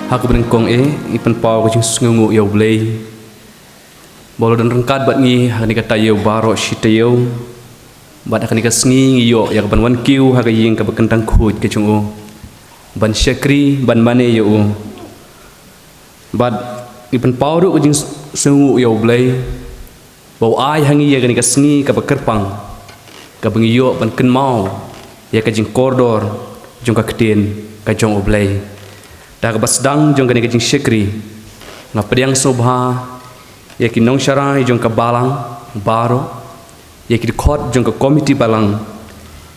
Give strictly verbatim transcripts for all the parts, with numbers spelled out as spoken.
Ha kaba nyngkong eh, ngi pynpaw ka jingsngewnguh ïa U Blei ba u la don ryngkat bad ngi ha kane ka taïew baroh shi taïew. Bad ha kane ka sngi ngi ïoh ïa ka ban wan kiew ha ka ïing kaba kyntang khuid ka jong u, ban shakri, ban mane ïa u. Bad ngi pynpaw ruh ka jingsngewnguh ïa U Blei ba u ai ha ngi ïa kane ka sngi kaba kyrpang, kaba ngi ïoh ban kynmaw ïa ka jingkordor jong ka ktien ka jong U Blei. Da kaba sdang jong kane ka jingshakri, nga pdiang sngewbha ïa ki nongsharai jong ka balang baroh, ïa ki dkhot jong ka komiti balang,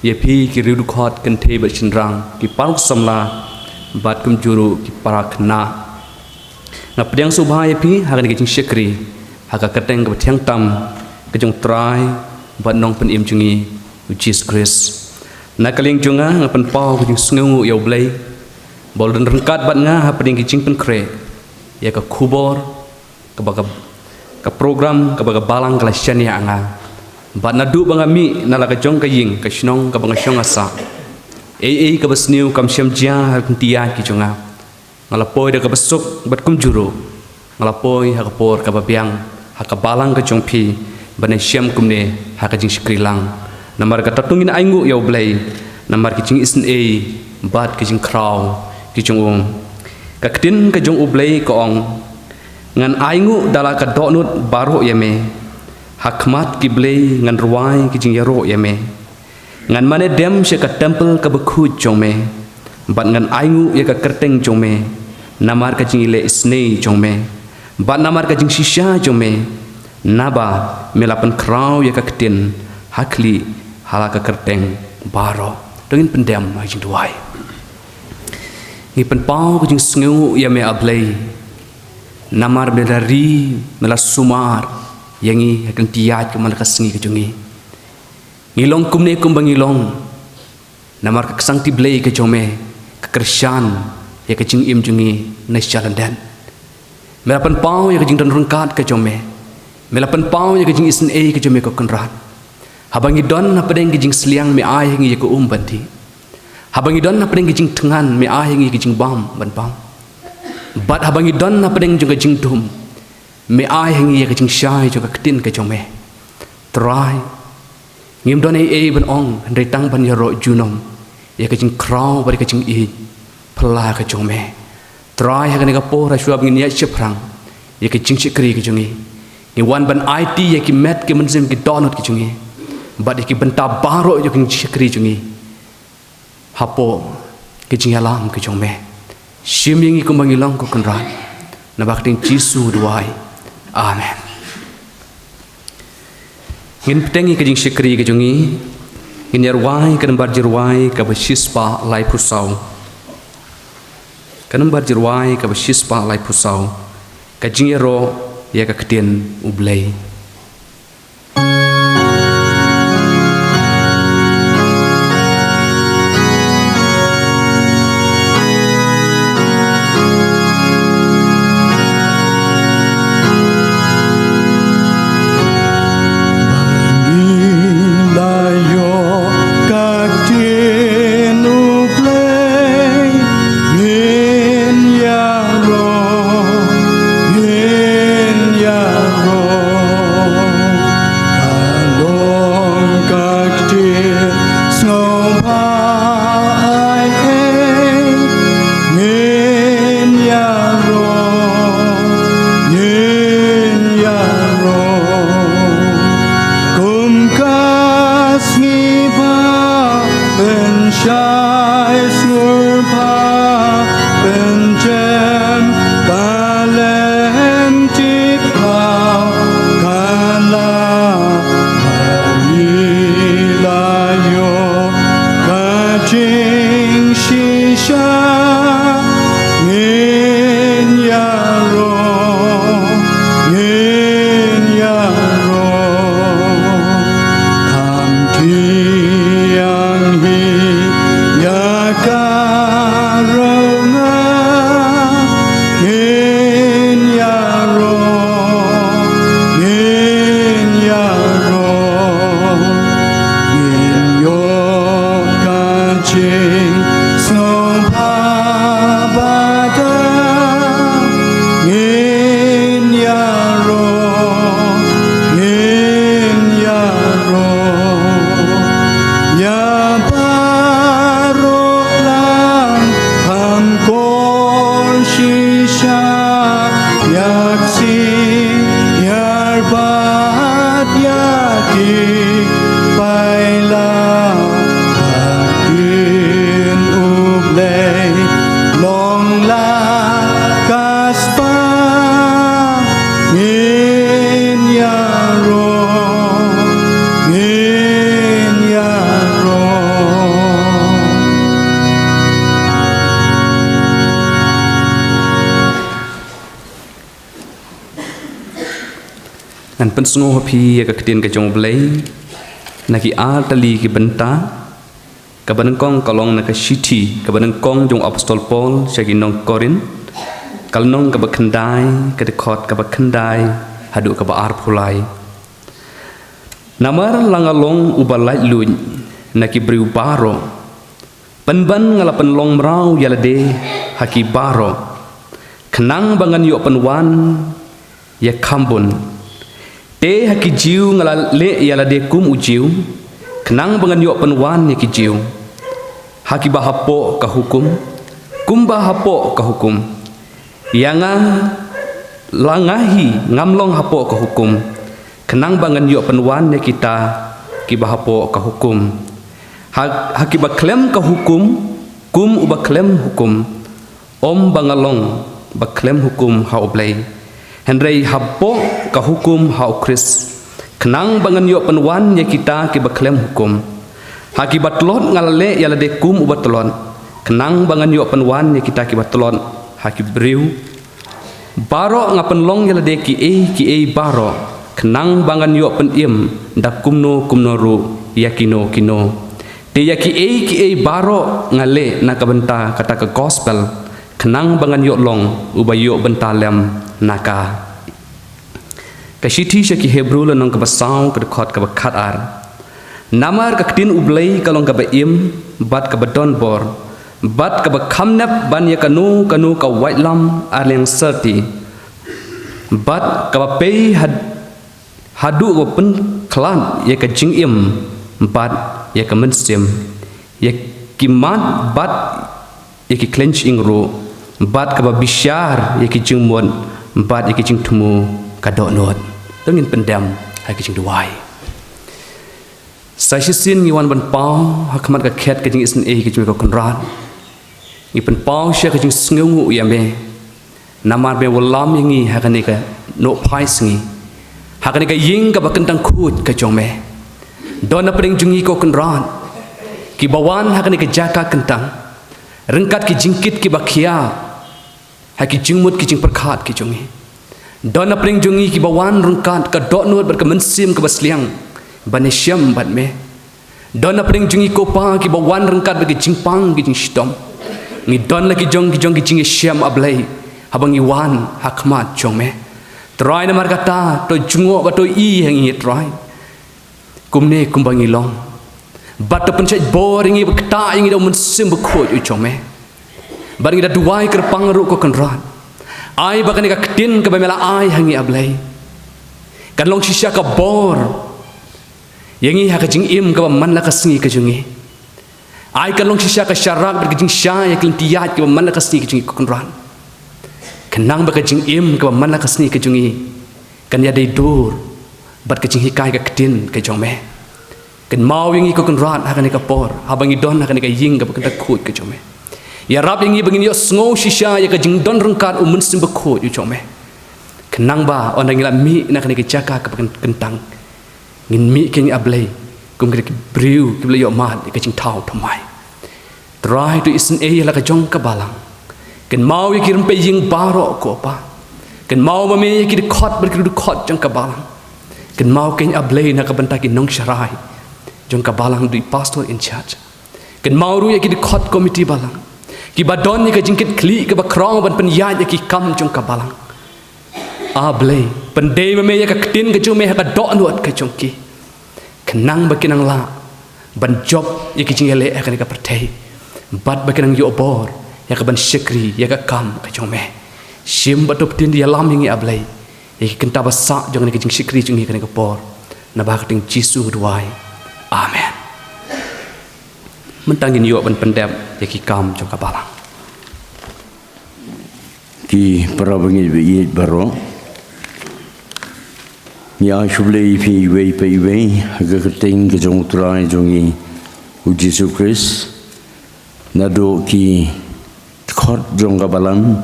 ïa phi ki riew dkhot kynthei bad shynrang, ki paralok samla, bad kumjuh ruh ki para khynnah. Nga pdiang sngewbha ïa phi ha kane ka jingshakri ha ka kyrteng kaba thiang tam ka jong U Trai bad Nongpynim jong ngi, U Jisu Khrist. Na ka liang jong nga, nga pynpaw ka jingsngewnguh ïa U Blei ba u la don ryngkat bad nga hapdeng ki jingpynkhreh ïa ka khubor kaba ka, ka program kaba ka balang ka la shaniah ïa nga. Bad naduh ba nga mih na la ka jong ka ïing, ka shnong kaba nga shong nga sah, ei ei kaba sniew kam shym jia ha ka kynti ïaid ka jong nga. Nga la poi da kaba suk bad kumjuh ruh nga la poi ha ka por kaba biang ha ka balang ka jong phi, ban ïashem kumne ha ka jingshakri lang. Namar kata to ngin ainguh ïa U Blei namar ki jingisynei bad ki jingkhraw ki jong u. Ka ktien ka jong U Blei ka ong, ngan ainguh da la ka dohnud baroh ïa me. Ha khmat ki blei ngan rwai ki jingïaroh ïa me. Ngan mane dem sha ka templ kaba khuid jong me, bad ngan ainguh ïa ka kyrteng jong me namar ka jingïaleh isynei jong me, bad namar ka jingshisha jong me, naba me la pynkhraw ïa ka ktien ha khlieh ha la ka kyrteng baroh. To ngin pyndem ha ka jingduwai. Ngi pynpaw ka jingsngewnguh ïa me, A Blei, namar me la ri, me la sumar ïa ngi ha ka kynti ïaid ka man la ka sngi ka jong ngi. Ngi long kumne kumba ngi long namar ka ksangkti blei ka jong me ka kyrshan ïa ka jingim jong ngi na shalyndet. Me la pynpaw ïa ka jingdon ryngkat ka jong me. Me la pynpaw ïa ka jingisynei ka jong me, ko Kynrad. Haba ngi don hapdeng ka jingsliang, me ai ha ngi ïa ka um ban dih. Haba ngi don hapdeng ka jingthngan, me ai ha ngi ïa ka jingbam ban bam. Bad haba ngi don hapdeng jong ka jingdum, me ai ha ngi ïa ka jingshai jong ka ktien ka jong me. Trai, ngim don ei ei ban ong hynrei tang ban ïaroh junom ïa ka jingkhraw bad ïa ka jingïeit phylla ka jong me. Trai, ha kane ka por, ha shuwa ba ngin ïaid shaphrang ïa ka jingshakri ka jong ngi, ngi wan ban aiti ïa ki met, ki mynsiem, ki dohnud ki jong ngi, bad ïa ki bynta baroh ïa ka jingshakri jong ngi hapoh ka jingïalam ka jong me. Shim ïa ngi kumba ngi long, ko Kynrad. Naba ka kyrteng Jisu duwai. Amen. Ngin bteng ïa ka jingshakri ka jong ngi. Ngin ïa rwai ka nambar jingrwai kaba shispah laiphew saw. Ka nambar jingrwai kaba shispah laiphew saw. Ka jingïaroh ïa ka ktien U Blei. Kum ka sngi ba pynshai sngewbha, pynjem ka lem tik ba ka la, ba ngi la ïoh ka jingshisha. Ngin ïaroh, ngin ïaroh. Kham thiang hi ïa ka rnga. Ngin ïaroh, ngin ïaroh. Ngin ïoh ka jingsngewbha ba da Ngan pynsngew ha phi ïa ka ktien ka jong U Blei na ki ar tylli ki bynta. Kaba nyngkong ka long na ka shithi kaba nyngkong jong u Apostol Paul sha ki nong Korinth, ka lynnong kaba khyndai, ka dkhot kaba khyndai haduh kaba arphew lai. Namar la nga long uba laitluid na ki briew baroh, pynban nga la pynlong mraw ïa lade ha ki baroh, khnang ba ngan ïoh pynwan ïa kham bun. Te ha ki Jiw nga la leh ïa lade kum u Jiw, khnang ba ngan ïoh pynwan ïa ki Jiw. Ha kiba hapoh ka hukum, kumba hapoh ka hukum, ïa nga, la nga hi ngam long hapoh ka hukum, khnang ba ngan ïoh pynwan ïa kita kiba hapoh ka hukum. Ha, ha kiba khlem ka hukum, kum uba khlem hukum, ym ba nga long ba khlem hukum ha U Blei, hynrei hapoh ka hukum ha U Khrist, khnang ba ngan ïoh pynwan ïa kita kiba khlem hukum. Ha kiba tlot nga la leh ïa lade kum uba tlot, khnang ba ngan ïoh pynwan ïa kita kiba tlot. Ha ki briew baroh nga pynlong ïa lade kiei kiei baroh, khnang ba ngan ïoh pynim da kumno kumno ruh ïa kino kino. Te ïa kiei kiei baroh nga leh na ka bynta kata ka gospel, khnang ba ngan ïoh long uba ïoh bynta lem na ka. Ka shithi sha ki Hebru lynnong kaba saw, ka dkhot kaba khatar. Namar ka ktien U Blei ka long kaba im bad kaba don bor, bad kaba kham nep ban ïa kano kano ka waitlam ar liang syrti, bad kaba pei had-, haduh ba pynkhlad ïa ka jingim bad ïa ka mynsiem, ïa ki mat bad ïa ki khleiñ shyieng ruh, bad kaba bishar ïa ki jingmut bad ïa ki jingthmu ka dohnud. To ngin pyndem ha ki jingduwai. Sa shisien ngi wan ban paw ha khmat ka khet ka jingisynei ka jong me ko Kynrad. Ngi pynpaw sha ka jingsngewnguh ïa me. Namar me wallam ïa ngi ha kane ka nohphai sngi, ha kane ka ïing kaba kyntang khuid ka jong me. Don na pdeng jong ngi ko Kynrad kiba wan ha kane ka jaka kyntang ryngkat ki jingkit kiba khia ha ki jingmut ki jingpyrkhat ki jong ngi. Don na pdeng jong ngi kiba wan ryngkat ka dohnud bad ka mynsiem kaba sliang ban ïashem bad me. Don na pdeng jong ngi ko Pa kiba wan ryngkat bad ki jingpang ki jingshitom. Ngi don la ki jong ki jong ki jingïashem, A Blei, haba ngi wan ha khmat jong me. Trai, namar kata to jngoh bad to ïohi ïa ngi Trai, kumne kumba ngi long. Bad to pynshait bor ïa ngi bad ktah ïa ngi da u Mynsiem Bakhuid u jong me. Bad ngi da duwai kyrpang ruh ko Kynrad, ai ba kane ka ktien kaba me la ai ha ngi, A Blei, kan long shisha ka bor ïa ngi ha ka jingim kaba man la ka sngi ka jong ngi. Ai kan long shisha ka sharak bad ka jingshai ïa ka lynti ïaid kaba man la ka sngi ka jong ngi ko Kynrad, khnang ba ka jingim kaba man la ka sngi ka jong ngi kan ïadei dur bad ka jinghikai ka ktien ka jong me. Kynmaw ïa ngi ko Kynrad ha kane ka por haba ngi don ha kane ka ïing kaba kyntang khuid ka jong me. Ïarap ïa ngi ba ngin ïohsngew shisha ïa ka jingdon ryngkat u Mynsiem Bakhuid u jong me, khnang ba haba ngi la mih na kane ka jaka kaba kyn-, kyntang, ngin mih kein, A Blei, kum kita ki briew kiba la ïohmad ïa ka jingthaw thymmai. Trai, to isynei ïa la ka jong ka balang. Kynmaw ïa ki rympei ïing baroh ko Pa. Kynmaw ma me ïa ki dkhot bad ki dkhot jong ka balang. Kynmaw kein, A Blei, na ka bynta ki nongsharai jong ka balang, dei pastor in charge. Kynmaw ruh ïa ki dkhot komiti balang kiba don ïa ka jingkitkhlieh kaba khraw ban pynïaid ïa ki kam jong ka balang. A Blei, pyndei ma me ïa ka ktien ka jong me ha ka dohnud ka jong ki, khnang ba kin nang lah ban jop ïa ki jingïaleh ha kane ka pyrthei, bad ba kin nang ïoh bor ïa ka ban shakri ïa ka kam ka jong me. Shim bad to pynïalam ïa ngi, A Blei, ïa ki kynta ba sah jong kane ka jingshakri jong ngi ha kane ka por. Naba ha ka kyrteng Jisu ngi duwai. Amen. Mynta ngin ïoh ban pyndep ïa ki kam jong ka balang. Ki para bangeit ba ïeit baroh, ngi ai khublei ïa phi iwei pa iwei ha ka kyrteng ka jong U Trai jong ngi U Jisu Khrist. Naduh ki dkhot jong ka balang,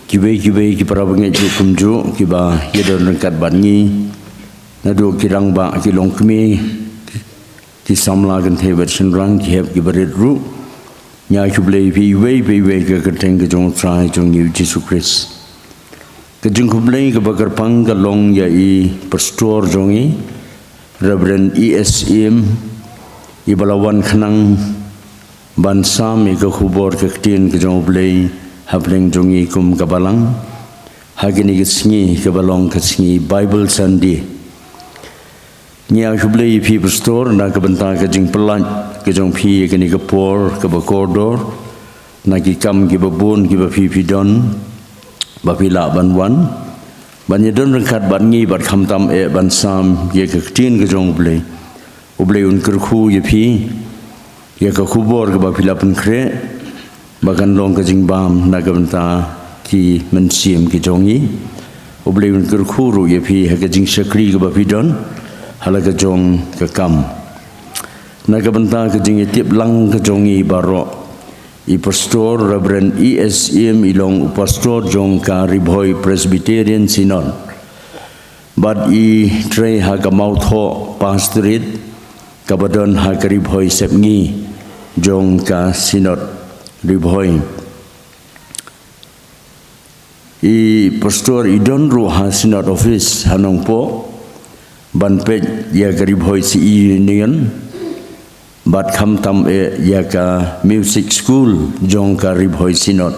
kiwei kiwei ki para bangeit juh kumjuh kiba ïadon ryngkat bad ngi, naduh ki rangbah, ki longkmie, ki samla kynthei bad shynrang, ki hep ki barit ruh, ngi ai khublei ïa phi iwei pa iwei ha ka kyrteng ka jong U Trai jong ngi U Jisu Khrist. Ka jingkhublei kaba kyrpang ka long ïa i pastor jong i, Reverend E S M, i ba la wan khnang ban sam ïa ka khubor ka ktien ka jong U Blei hapdeng jong i kum ka balang ha kane ka sngi kaba long ka sngi Bible Sunday. Ngi ai khublei ïa phi pastor na ka bynta ka jingpynlait ka jong phi ïa kane ka por kaba kordor, na ki kam kiba bun kiba phi phi don ba phi lah ban wan ban ïadon ryngkat bad ngi bad khamtam eh ban sam ïa ka ktien ka jong U Blei. U Blei un kyrkhu ïa phi ïa ka khubor kaba phi la pynkhreh ba kan long ka jingbam na ka bynta ki mynsiem ki jong i. U Blei un kyrkhu ruh ïa phi ha ka jingshakri kaba phi don ha la ka jong ka kam. Na ka bynta ka jingïatip lang ka jong i baroh, i pastor Reverend E S M i long u pastor jong ka Ri Bhoi Presbyterian Synod. Bad i trei ha ka Mawthoh Pastorate kaba don ha ka Ri Bhoi Sepngi jong ka Synod Ri Bhoi. I pastor i don ruh ha Synod Office ha Nongpoh ban peit ïa ka Ri Bhoi City Union bad khamtam eh ïa ka Music School jong ka Ri Bhoi Synod.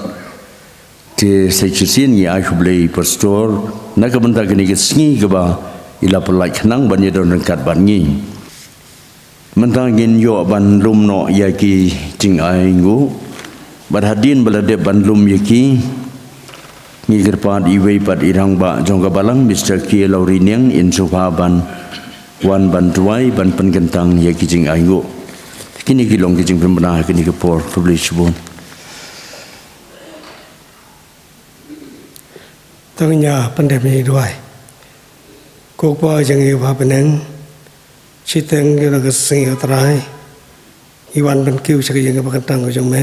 Te sa shisien ngi ai khublei pastor na ka bynta kane ka sngi kaba i la pynlait khnang ban ïadon ryngkat bad ngi. Mynta ngin ïoh ban lum noh ïa ki jingainguh bad hadien ba la dep ban lum ïa ki, ngi kyrpad iwei pat i rangbah jong ka balang, Mister K. Lawriniang, in sngewbha ban wan ban duwai ban pynkyntang ïa ki jingainguh. Kine ki long ki jingpynbna ha kine ki por. Khublei shibun. To ngin ïa pyndem ïa ki duwai. Ko Kpa jong ngi ba ha bneng, shiteng ïa la ka sngi, ko Trai, ngi wan ban kiew sha ka ïing kaba kyntang ka jong me.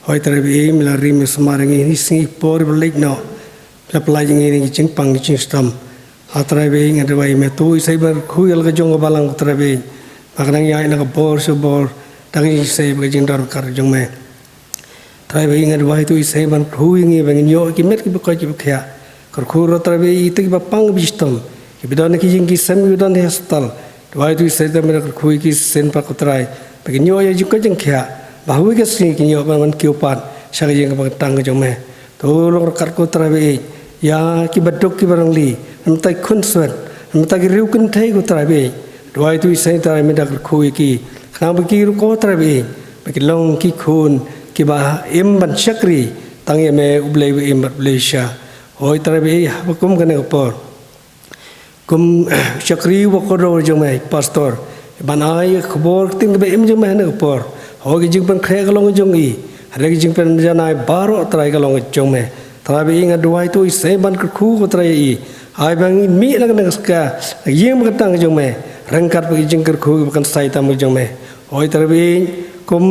Hooid Trai ba ïeit, me la rim me sumar ïa ngi ha kine ki sngi por ba la leit noh. Me la pynlait ïa ngi na ki jingpang ki jingshitom. A Trai ba ïeit, nga duwai ïa me to isei ban kyrkhu ïa la ka jong ka balang, ko Trai ba ïeit, ba kan nang ïaid na ka bor sha ka bor da ka jingisei bad ka jingdon ryngkat ka jong me. Trai ba ïeit, nga duwai to isei ban kyrkhu ïa ngi ba ngin ïoh ki met kiba koit kiba khiah. Kyrkhu ruh Trai ba ïeit ïa kito kiba pang kiba shitom, kiba don ha ki ïing ki sem, kiba don ha hospital. Duwai to isei tang ba ngin da kyrkhu ïa ki shisien pat, ko Trai, ba kin ïoh ïa ka jingkoit jingkhiah, ba ha kawei ka sngi kin ïoh ban wan kiew pat sha ka ïing kaba kyntang ka jong me. To long ryngkat, ko Trai ba ïeit, ïa kiba duk kiba rangli, na ka bynta ki khun swet, na ka bynta ki riew kynthei, ko Trai ba ïeit. Duwai to isei Trai, me da kyrkhu ïa ki, khnang ba ki ruh, ko Trai ba ïeit, ba kin long ki khun kiba im ban shakri tang ïa me, U Blei ba im bad U Blei shisha. Hooid Trai ba ïeit, haba kum kane ka por, kum shakri uba kordor jong me, pastor, ban ai ïa ka khubor ka ktien kaba im jong me ha kane ka por, hooid ka jingpynkhreh ka long ka jong i, hynrei ka jingpynjanai baroh Trai ka long ka jong me. Trai ba ïeit, nga duwai to isei ban kyrkhu, ko Trai, ïa i, ai ba ngin mih na kane ka ïing kaba kyntang ka jong me ryngkat bad ka jingkyrkhu kaba kynsai tam ka jong me. Hooid Trai ba ïeit, kum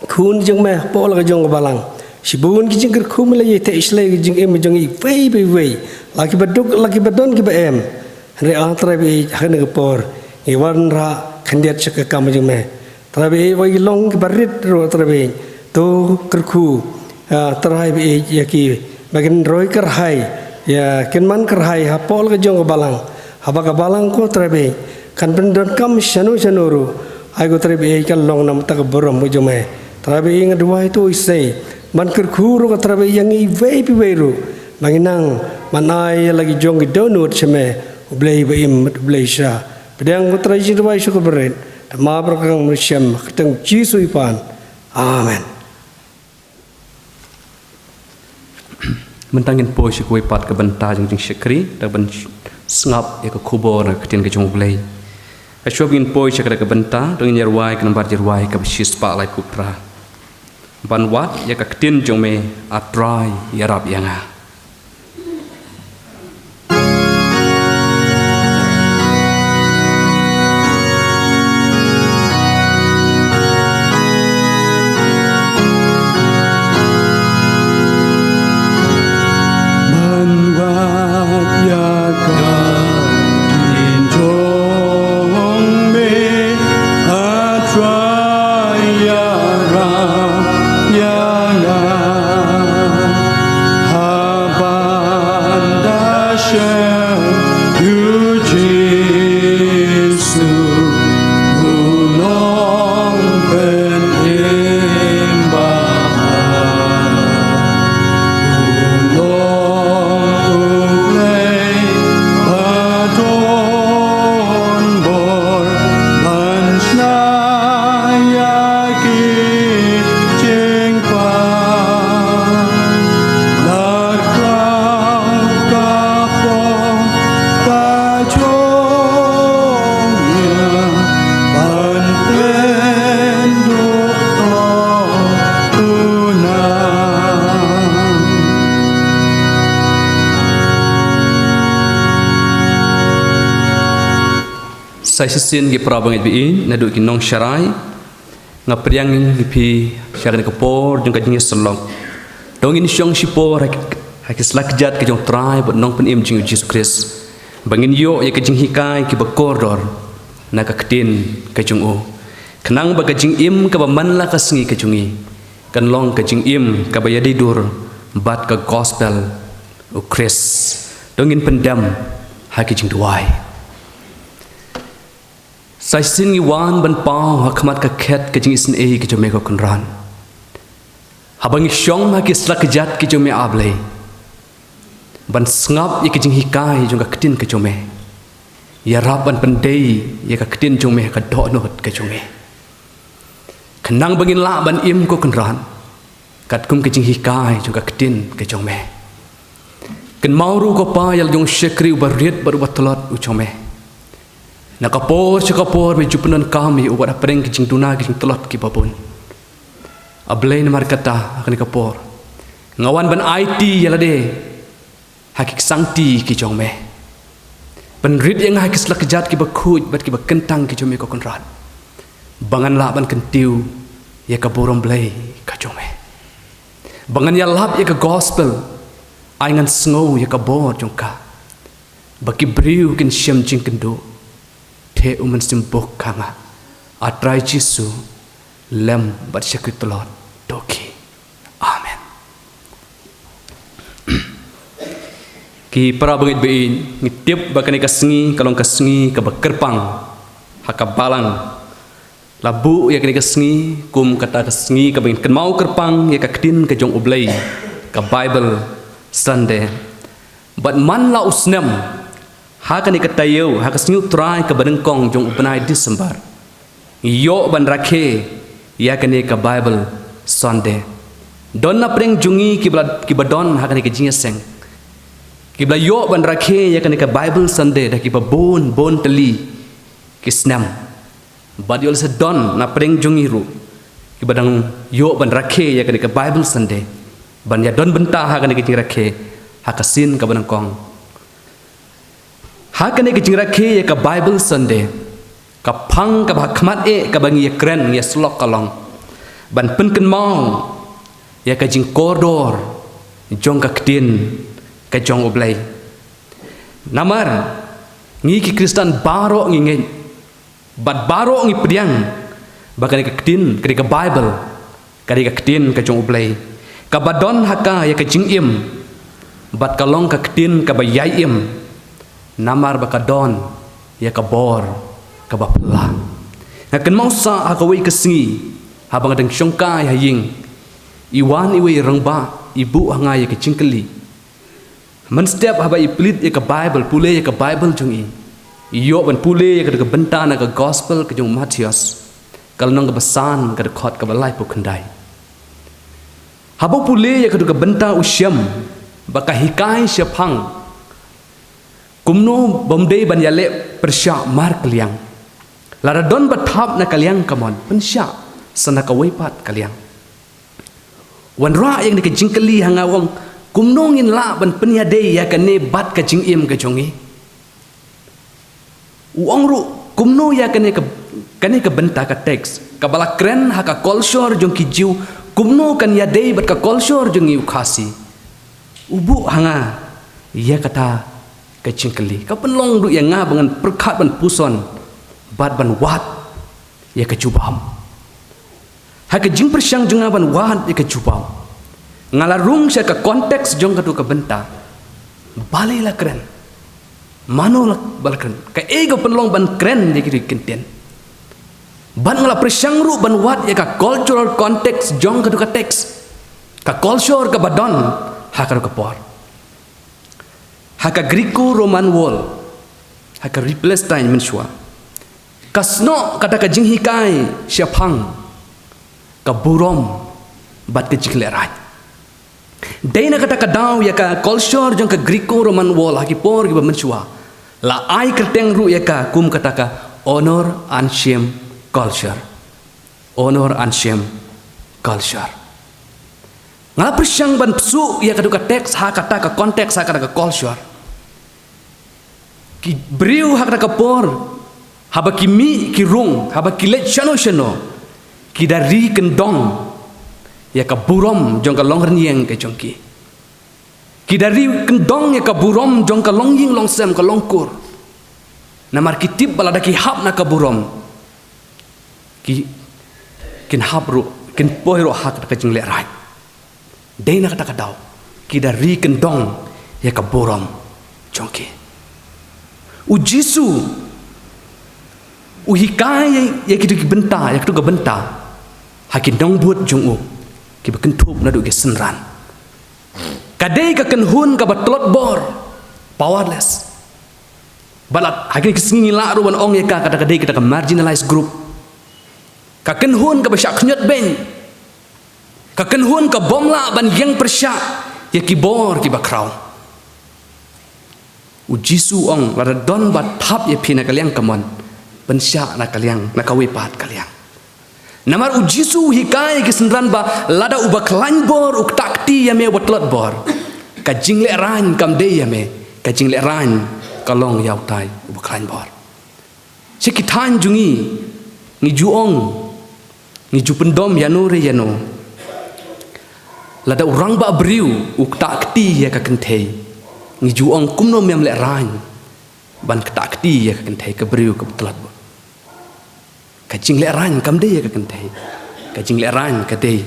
khun jong me hapoh la ka jong ka balang, shibun ki jingkyrkhu me la ïai theh shlei ka jingim ka jong i iwei pa iwei, la kiba duk la kiba don kiba em. Hynrei A Trai ba ïeit, ha kane ka por ngi wanrah khyndiat sha ka kam jong me. Trai ba ïeit, wat ki long kiba rit ruh, Trai ba ïeit, to kyrkhu, ah, Trai ba ïeit, ïa ki ba kin roi kyrhai, ïa kin man kyrhai hapoh la ka jong ka balang. Haba ka balang, ko Trai ba ïeit, kan pyndonkam shano shano ruh, ai ko Trai ba ïeit, kan long na ka bynta ka burom ka jong me. Trai ba ïeit, nga duwai to isei ban kyrkhu ruh, ko Trai ba ïeit, ïa ngi iwei pa iwei ruh, ba ngin nang ban ai ïa la ki jong ki dohnud sha me, U Blei ba im bad U Blei shisha. Pdiang, ko Trai, jingduwai sha ka barit, da ma bad ka kyrteng mynsiem, ha ka kyrteng Jisu i pan. Amen. Mynta ngin poi sha kawei pat ka bynta jong ka jingshakri, da ban sngap ïa ka khubor na ka ktien ka jong U Blei. Hashwa ba ngin poi sha kata ka bynta, to ngin ïa rwai ka nambar jingrwai kaba shispah laiphew phra. Ban wad ïa ka ktien jong me, A Trai, ïarap ïa nga. Ban wad ïa ka ktien jong me, A Trai, ïarap ïa nga. Ha Ai shisien ki para bangeit ba ïeit, naduh ki nongsharai, nga pdiang ïa phi sha kane ka por jong ka jingïasyllok. To ngin shong shipor ha ki, ha ki sla kjat ka jong u Trai bad Nongpynim jong ngi u Jisu Khrist, ba ngin ïoh ïa ka jinghikai kiba kordor na ka ktien ka jong u, khnang ba ka jingim kaba man la ka sngi ka jong ngi kan long ka jingim kaba ïadei dur bad ka gospel u Khrist. To ngin pyndem ha ki jingduwai. Sa shisien ngi wan ban paw ha khmat ka khet ka jingisynei ka jong me ko Kynrad. Haba ngi shong ha ki sla kjat ki jong me, A Blei, ban sngap ïa ka jinghikai jong ka ktien ka jong me, ïarap ban pyndei ïa ka ktien jong me ha ka dohnud ka jong me, khnang ba ngin lah ban im ko Kynrad katkum ka jinghikai jong ka ktien ka jong me. Kynmaw ruh ko Pa ïa la jong u shakri uba rit bad uba tlot u jong me. Na ka por sha ka por me ju pyndonkam ïa u bad hapdeng ki jingduna ki jingtlot kiba bun. A Blei, namar kata ha kane ka por nga wan ban aiti ïa lade ha ki ksangti ki jong me. Pynrit ïa nga ha ki sla kjat kiba khuid bad kiba kyntang ki jong me ko Kynrad, ba ngan lah ban kyntiew ïa ka burom Blei ka jong me, ba ngan ïalap ïa ka gospel. Ai ngan sngew ïa ka bor jong ka, ba ki briew kin shem jingkynduh. Theh U Mynsiem Buk ha nga, A Trai Jisu, lem bad shakri tlot to ki. Amen. Ki para bangeit ba ïeit, ngi tip ba kane ka sngi ka long ka sngi kaba kyrpang ha ka Balang. La buh ïa kane ka sngi kum kata ka sngi kaba ngin kynmaw kyrpang ïa ka ktien ka jong U Blei, ka Bible Sunday. Bad man la u snem, ha kane ka taïew, ha ka Sngi U Trai kaba nyngkong jong u bnai December, ngi ïoh ban rakhe ïa kane ka Bible Sunday. Don napdeng jong ngi kiba la, kiba don ha kane ka jingïaseng, kiba la ïoh ban rakhe ïa kane ka Bible Sunday da kiba bun bun tylli ki snem. Bad ïoh lehse don napdeng jong ngi ruh kiba dang ïoh ban rakhe ïa kane ka Bible Sunday, ban ïadon bynta ha kane ka jingrakhe ha ka sien kaba nyngkong. Ha kane ka jingrakhe ïa ka Bible Sunday, ka phang kaba ha khmat eh kaba ngi ïakren ngi ïasyllok ka long ban pynkynmaw ïa ka jingkordor jong ka ktien ka jong U Blei. Namar ngi ki Khristan baroh ngi ngeit bad baroh ngi pdiang ba kane ka ktien, kane ka Bible, kane ka ktien ka jong U Blei, kaba don ha ka ïa ka jingim, bad ka long ka ktien kaba ïai im, namar ba ka don ïa ka bor kaba phylla. Nga kynmaw sa ha kawei ka sngi, haba nga dang shongkai ha ïing, i wan iwei i rangbah i buh ha nga ïa ka jingkylli. Mynstep haba i plie ïa ka Bible, pule ïa ka Bible jong i, i ïoh ban pule ïa ka, ka bynta na ka Gospel ka jong u Mathaios, ka lynnong kaba san, ka dkhot kaba laiphew khyndai. Haba u pule ïa ka, ka bynta u shem ba ka hikai shaphang kumno bym dei ban ïaleh pyrshah markylliang. Lada don ba thap na ka liang kamon, pynshah sa na kawei pat ka liang. Wanrah ïa kane ka jingkylli ha nga, u ong, kumno ngin lah ban pynïadei ïa kane bad ka jingim ka jong ngi? U ong ruh, kumno ïa kane ka, kane ka bynta ka text kaba la kren ha ka kolshor jong ki Jiw, kumno kan ïadei bad ka kolshor jong ngi u Khasi? U buh ha nga ïa kata ka jingkylli, ka pynlong ruh ïa nga ba ngan pyrkhat ban puson bad ban wad ïa ka jubab. Ha ka jingpyrshang jong nga ban wad ïa ka jubab, nga la rung sha ka context jong katu ka bynta. Balei la kren? Mano la, ba la kren? Kaei ka pynlong ban kren ïa kito ki kyntien? Bad nga la pyrshang ruh ban wad ïa ka cultural context jong katu ka text, ka kolshor kaba don ha katu ka por. Ha ka Greco-Roman world, ha ka Palestine mynshuwa, ka snoh kata ka jinghikai shaphang ka burom bad ka jinglehraij. Dei na kata ka daw ïa ka kolshor jong ka Greco-Roman world ha ki por kiba mynshuwa la ai kyrteng ruh ïa ka kum kata ka honor and shame culture. Honor and shame culture. Nga la pyrshang ban pynsuh ïa katu ka text ha kata ka context, ha kata ka kolshor. Ki briew ha kata ka por, Haba ki mih ki rung, haba ki leit shano shano, ki da ri kyndong ïa ka burom jong ka long rynïeng ka jong ki. Ki da ri kyndong ïa ka burom jong ka long ïing long sem, ka long kur. Namar ki tip ba lada ki hap na ka burom, ki, kin hap ruh, kin poi ruh ha ka jinglehrain. Dei na kata ka daw, ki da ri kyndong ïa ka burom jong ki. U Jisu u hikai ïa kitu ki bynta, ïa kitu ka bynta ha ki nongbud jong u kiba kynthup naduh ki synran. Ka dei ka kynhun kaba tlot bor, powerless. Bad ha kine ki sngi ngi lah ruh ban ong ïa ka, kata ka dei kata ka marginalized group. Ka kynhun kaba shah khñiot beiñ. Ka kynhun kabym lah ban ïeng pyrshah ïa ki bor kiba khraw. U Jisu u ong, lada don ba thap ïa phi na ka liang kamon, pynshah na ka liang, na kawei pat ka liang. Namar u Jisu u hikai ïa ki synran ba lada uba khlaiñ bor u ktah kti ïa me uba tlot bor, ka jinglehrain kam dei ïa me, ka jinglehrain ka long ïa utai uba khlaiñ bor. Sha ki thaiñ jong ngi, ngi ju ong, ngi ju pyndom ïano re ïano. Lada u rangbah briew u ktah kti ïa ka kynthei, ngi ju ong kumno mem lehraiñ ban ktah kti ïa ka kynthei, ka briew kaba tlot bor. Ka jinglehraiñ kam dei ïa ka kynthei, ka jinglehraiñ ka dei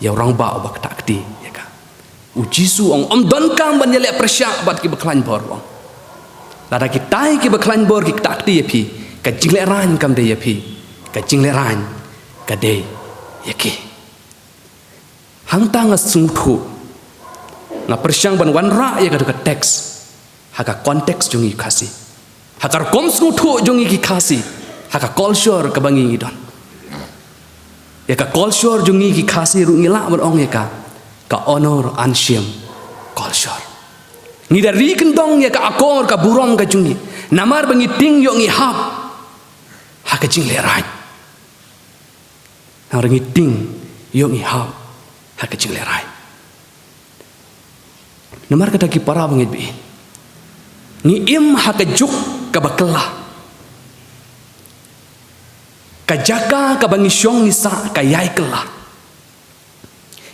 ïa u rangbah uba ktah kti ïa ka. U Jisu u ong, ym donkam ban ïaleh pyrshah bad kiba khlaiñ bor, u ong. Lada kitai kiba khlaiñ bor ki ktah kti ïa phi, ka jinglehraiñ kam dei ïa phi, ka jinglehraiñ ka dei ïa ki. Hangta nga sngewthuh, nga pyrshang ban wanrah ïa katu ka text ha ka context jong ngi Khasi, ha ka rukom sngewthuh jong ngi ki Khasi, ha ka culture kaba ngi ngi don. Ïa ka culture jong ngi ki Khasi ruh ngi lah ban ong ïa ka, ka honor ancient culture. Ngi da ri kyndong ïa ka akor ka burom ka jong ngi, namar ba ngi tieng ïoh ngi hap ha ka jinglehraiñ. Namar ngi tieng ïoh ngi hap ha ka jinglehraiñ. Namar kata ki para bangeit ba ïeit, ngi im ha ka juk kaba kylla. Ka jaka kaba ngi shong ngi sah ka ïai kylla.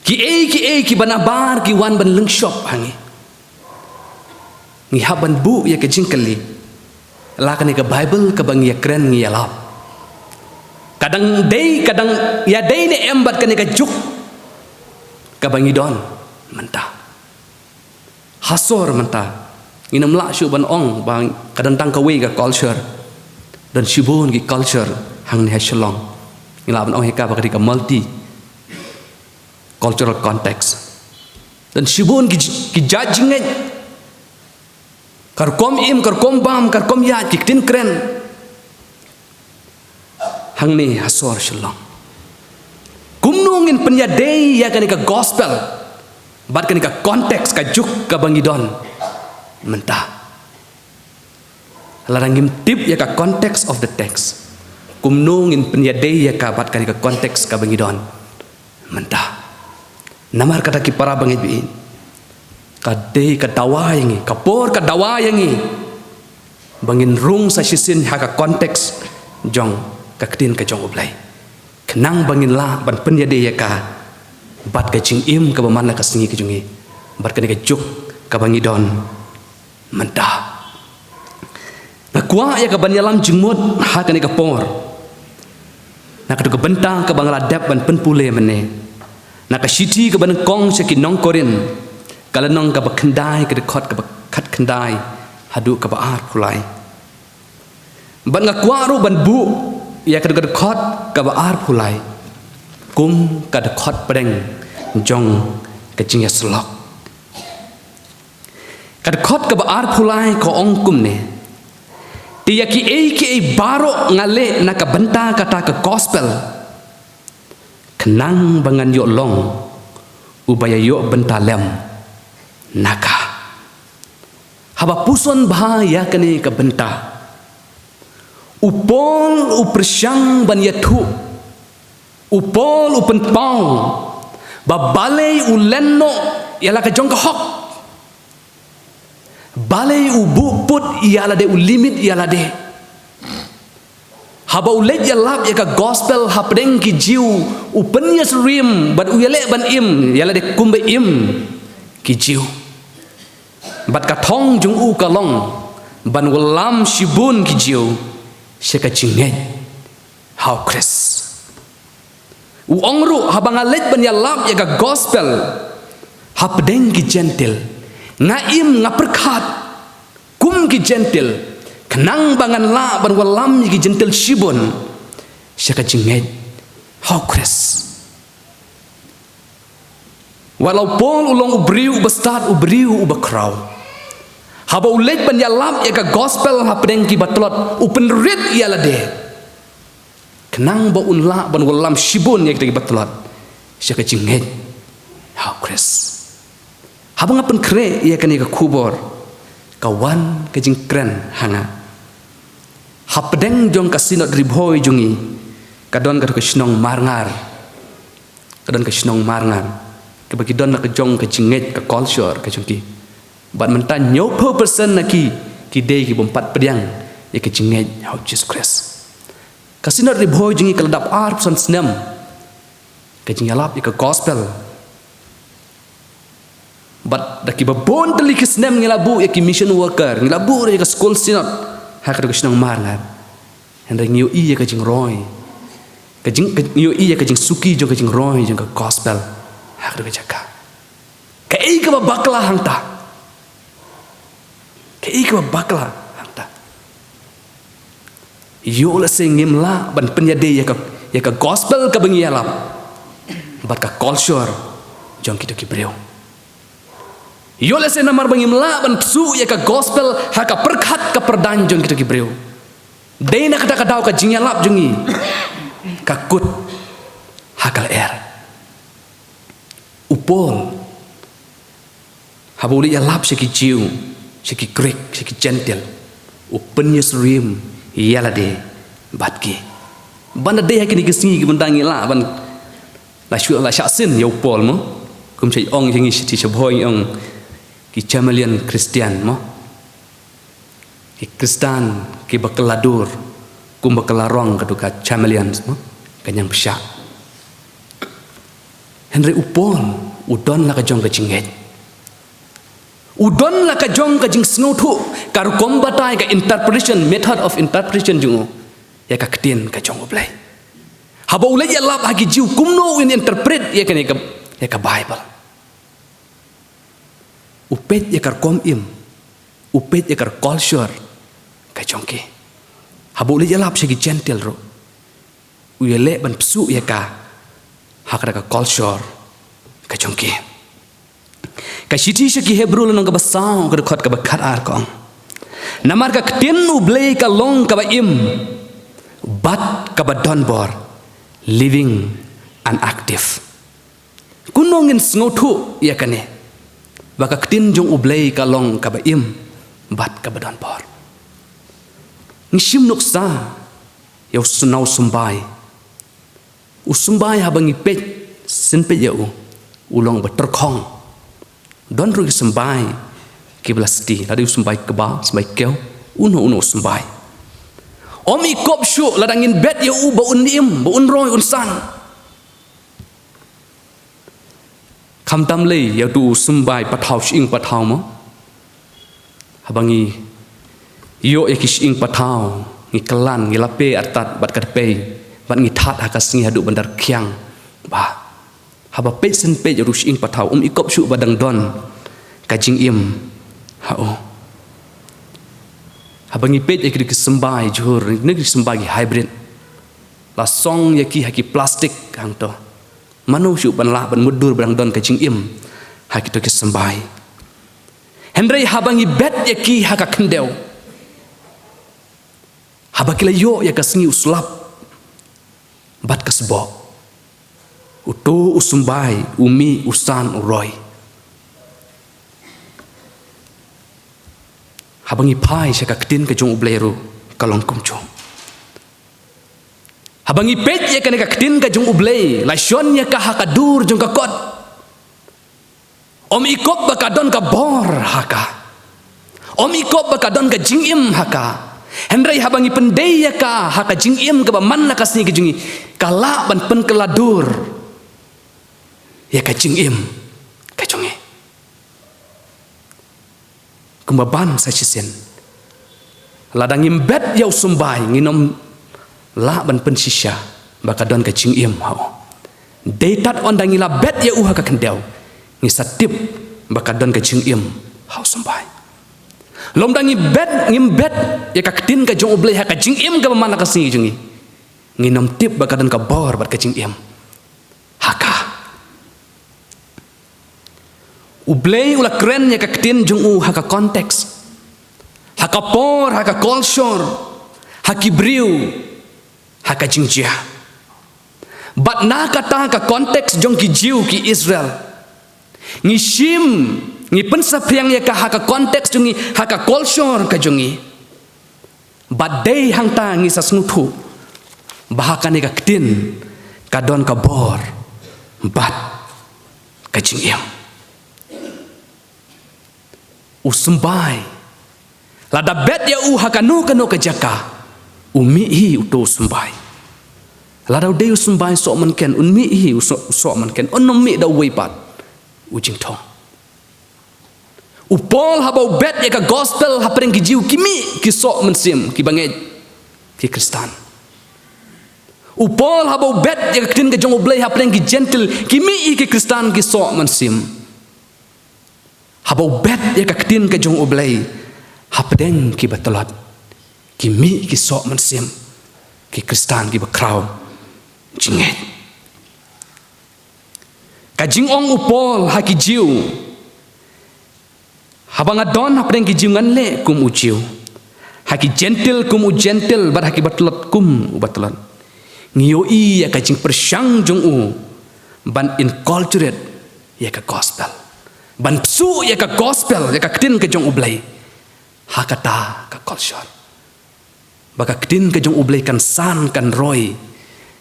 Kiei kiei kiba nabar ki wan ban lyngshop ha ngi. Ngi hap ban buh ïa ka jingkylli, la kane ka Baibl kaba ngi ïakren ngi ïalap, ka dang dei, ka dang ïadei ne em bad kane ka juk kaba ngi don mynta? Ha sor mynta ngin ym lah shuh ban ong ba ka don tang kawei ka culture. Don shibun ki culture hangne ha Shillong. Ngi lah ban ong ïa ka ba ka dei ka multi cultural context. Don shibun ki, ki jait jingngeit, ka rukom im, ka rukom bam, ka rukom ïaid, ki ktien kren hangne ha sor Shillong. Kumno ngin pynïadei ïa kane ka gospel bad kane ka context, ka juk kaba ngi don mynta? Lada ngim tip ïa ka context of the text, kumno ngin pynïadei ïa ka bad kane ka context kaba ngi don mynta? Namar kata ki para bangeit ba ïeit, ka dei ka dawa ïa ngi, ka por ka dawa ïa ngi ba ngin rung sa shisien ha ka context jong ka ktien ka jong U Blei, khnang ba ngin lah ban pynïadei ïa ka bad ka jingim kaba man la ka sngi ka jong ngi, bad kane ka juk kaba ngi don mynta. Nga kwah ïa ka ban ïalam jingmut ha kane ka por na katu ka bynta kaba nga la dep ban pynpule mynne, na ka shithi kaba nyngkong sha ki nong Korinth, ka lynnong kaba khyndai, ka dkhot kaba khatkhyndai haduh kaba arphew lai. Bad nga kwah ruh ban buh ïa ka dkhot kaba arphew lai kum ka dkhot pdeng jong ka jingïasyllok. Ka dkhot kaba arphew lai ka ong kumne: Te ïa kiei kiei baroh nga leh na ka bynta kata ka gospel, khnang ba ngan ïoh long uba ïa ïoh bynta lem na ka. Haba puson bha ïa kane ka bynta, u Paul u pyrshang ban ïathuh, u Paul u pynpaw ba balei u len noh ïa la ka jong ka hok. Balei u buh put ïa lade, u limit ïa lade? Haba u leit ïalap ïa ka gospel hapdeng ki Jiw, u pynïasyriem bad u ïaleh ban im ïa lade kumba im ki Jiw. Bad ka thong jong u ka long ban wallam shibun ki Jiw sha ka jingngeit ha u Khrist. U ong ruh, haba nga leit ban ïalap ïa ka gospel hapdeng ki Jentil, nga im, nga pyrkhat kum ki Jentil, khnang ba ngan lah ban wallam ïa ki Jentil shibun sha ka jingngeit ha u Khrist. Wat la u Paul u long u briew uba stad, u briew uba khraw, haba u leit ban ïalap ïa ka gospel hapdeng kiba tlot, u pynrit ïa lade khnang ba un lah ban wallam shibun ïa kita kiba tlot sha ka jingngeit ha u Khrist. Haba nga pynkhreh ïa kane ka khubor, ka wan ka jingkren ha nga. Hapdeng jong ka Synod Ri Bhoi jong ngi, ka don kato ka shnong Marngar. Ka don ka shnong Marngar, kaba ki don la ka jong ka jingngeit, ka culture ka jong ki. Bad mynta hynñiewphew percent na ki, ki dei ki bym pat pdiang ïa ka jingngeit ha u Jisu Khrist. Ka Synod Ri Bhoi jong ngi ka la dap arphew san snem ka jingïalap ïa ka gospel. Bad da kiba bun tylli ki snem ngi la buh ïa ki mission worker, ngi la buh ïa ka skul Synod ha kato ka shnong Marngar. Hynrei ngi ïohi ïa ka jingroi, ka jing, ka, ngi ïohi ïa ka jingsuki jong ka jingroi jong ka gospel ha kato ka jaka. Kaei kaba bakla hangta? Kaei kaba bakla hangta? Ïoh lehse ngim lah ban pynïadei ïa ka, ïa ka gospel kaba ngi ïalap bad ka culture jong kito ki briew. Ïoh lehse namar ba ngim lah ban pynsuh ïa ka gospel ha ka pyrkhat ka pyrdaiñ jong kito ki briew. Dei na kata ka daw ka jingïalap jong ngi ka kut ha ka lyer. U Paul, haba u leit ïalap sha ki Jiw, sha ki Grik, sha ki Jentil, u pynïasyriem ïa lade bad ki. Ban da dei ha kine ki sngi ki bynta ngi lah ban la shu la shah sien ïa u Paul mo. Kum sha ong ïa ngi shithi sha Bhoi ong ki chameleon Christian mo. Ki Khristan kiba kylla dur, kumba kylla rong kato ka chameleon mo, ka ñiang pyrshah. Hynrei u Paul u don la ka jong ka jingngeit. U don la ka jong ka jingsngewthuh, ka rukom batai, ka interpretation, method of interpretation jong u ïa ka ktien ka jong U Blei. Haba u leit ïalap ha ki Jiw, kumno un interpret ïa kane ka, ïa ka Bible? U peit ïa ka rukom im, u peit ïa ka culture ka jong ki. Haba u leit ïalap sha ki Jentil ruh, u ïaleh ban pynsuh ïa ka ha kata ka culture ka jong ki. Ka shithi sha ki Hebru lynnong kaba saw, ka dkhot kaba khatar ka ong: Namar ka ktien U Blei ka long kaba im bad kaba donbor, living and active. Kumno ngin sngewthuh ïa kane, ba ka ktien jong U Blei ka long kaba im bad kaba donbor? Ngi shim nuksa ïa u sngewsumbai. U symbai, haba ngi peit, sngewpeit ïa u, u long ba tyrkhong. Don ruh ki symbai kiba la sdie, lada u symbai kba, symbai kew, uno uno u symbai. Ym i kop shuh lada ngin bet ïa u ba un im, ba un roi, un san. Khamtam lei ïa uto u symbai pathaw, shyieng pathaw mo. Haba ngi ïoh ïa ki shyieng pathaw, ngi kyllan, ngi lape artat bad ka dpei, bad ngi that ha ka sngi haduh ban da rkhiang. Bah, haba peit sngewpeit ïa uto u shyieng pathaw, ym i kop shuh ba dang don ka jingim ha u. Haba ngi peit ïa ki, ki symbai jhur, ne ki symbai ki hybrid, la song ïa ki ha ki plastik hangto. Mano shuh ban lah ban mutdur ba dang don ka jingim ha kito ki symbai? Hynrei haba ngi bet ïa ki ha ka khyndew, haba ki la ïoh ïa ka sngi u slap bad ka sboh, uto u symbai u mih, u san, u roi. Haba ngi phai sha ka ktien ka jong U Blei ruh ka long kumjuh. Haba ngi peit ïa kane ka ktien ka jong U Blei, la shon ïa ka ha ka dur jong ka kot. Ym i kop ba ka don ka bor ha ka. Ym i kop ba ka don ka jingim ha ka. Hynrei haba ngi pyndei ïa ka ha ka jingim kaba man la ka sngi ka jong ngi, ka lah ban pynkylla dur ïa ka jingim ka jong ngi. Kumba ban sa shisien, lada ngim bet ïa u symbai, ngin ym lah ban pynshisha ba ka don ka jingim ha u. Dei tad ynda ngi la bet ïa u ha ka khyndew, ngi sa tip ba ka don ka jingim ha u symbai. Lymda ngi bet, ngim bet ïa ka ktien ka jong U Blei ha ka jingim kaba man la ka sngi jong ngi, ngin ym tip ba ka don ka bor bad ka jingim ha ka. U Blei u la kren ïa ka ktien jong u ha ka context, ha ka por, ha ka culture, ha ki briew, ha ka jingjia. Bad na kata ka context jong ki Jiw, ki Israel, ngi shim, ngi pynsaphriang ïa ka ha ka context jong ngi, ha ka culture ka jong ngi. Bad dei hangta ngi sa sngewthuh ba ha kane ka ktien ka don ka bor bad ka jingim. U symbai, lada bet ïa u ha kano kano ka jaka, u mih hi uto u symbai. Lada u dei u symbai sohmynken, un mih hi u soh, u sohmynken, un ym mih da uwei pat u jingthung. U Paul haba u bet ïa ka gospel hapdeng ki Jiw, ki mih ki soh mynsiem, ki bangeit, ki Khristan. U Paul haba u bet ïa ka ktien ka jong U Blei hapdeng ki Jentil, ki mih hi ki Khristan, ki soh mynsiem. Haba u bet ïa ka ktien ka jong U Blei hapdeng ki batlot, ki mih ki soh mynsiem, ki Khristan kiba khraw jingngeit. Ka jingong u Paul ha ki Jiw, haba nga don hapdeng ki Jiw ngan leh kum u Jiw, ha ki Jentil kum u Jentil, bad ha ki batlot kum u batlot. Ngi ïohi ïa ka jingpyrshang jong u ban inculturate ïa ka gospel, ban pynsuh ïa ka gospel, ïa ka ktien ka jong U Blei ha kata ka culture. Ba ka ktien ka jong U Blei kan san, kan roi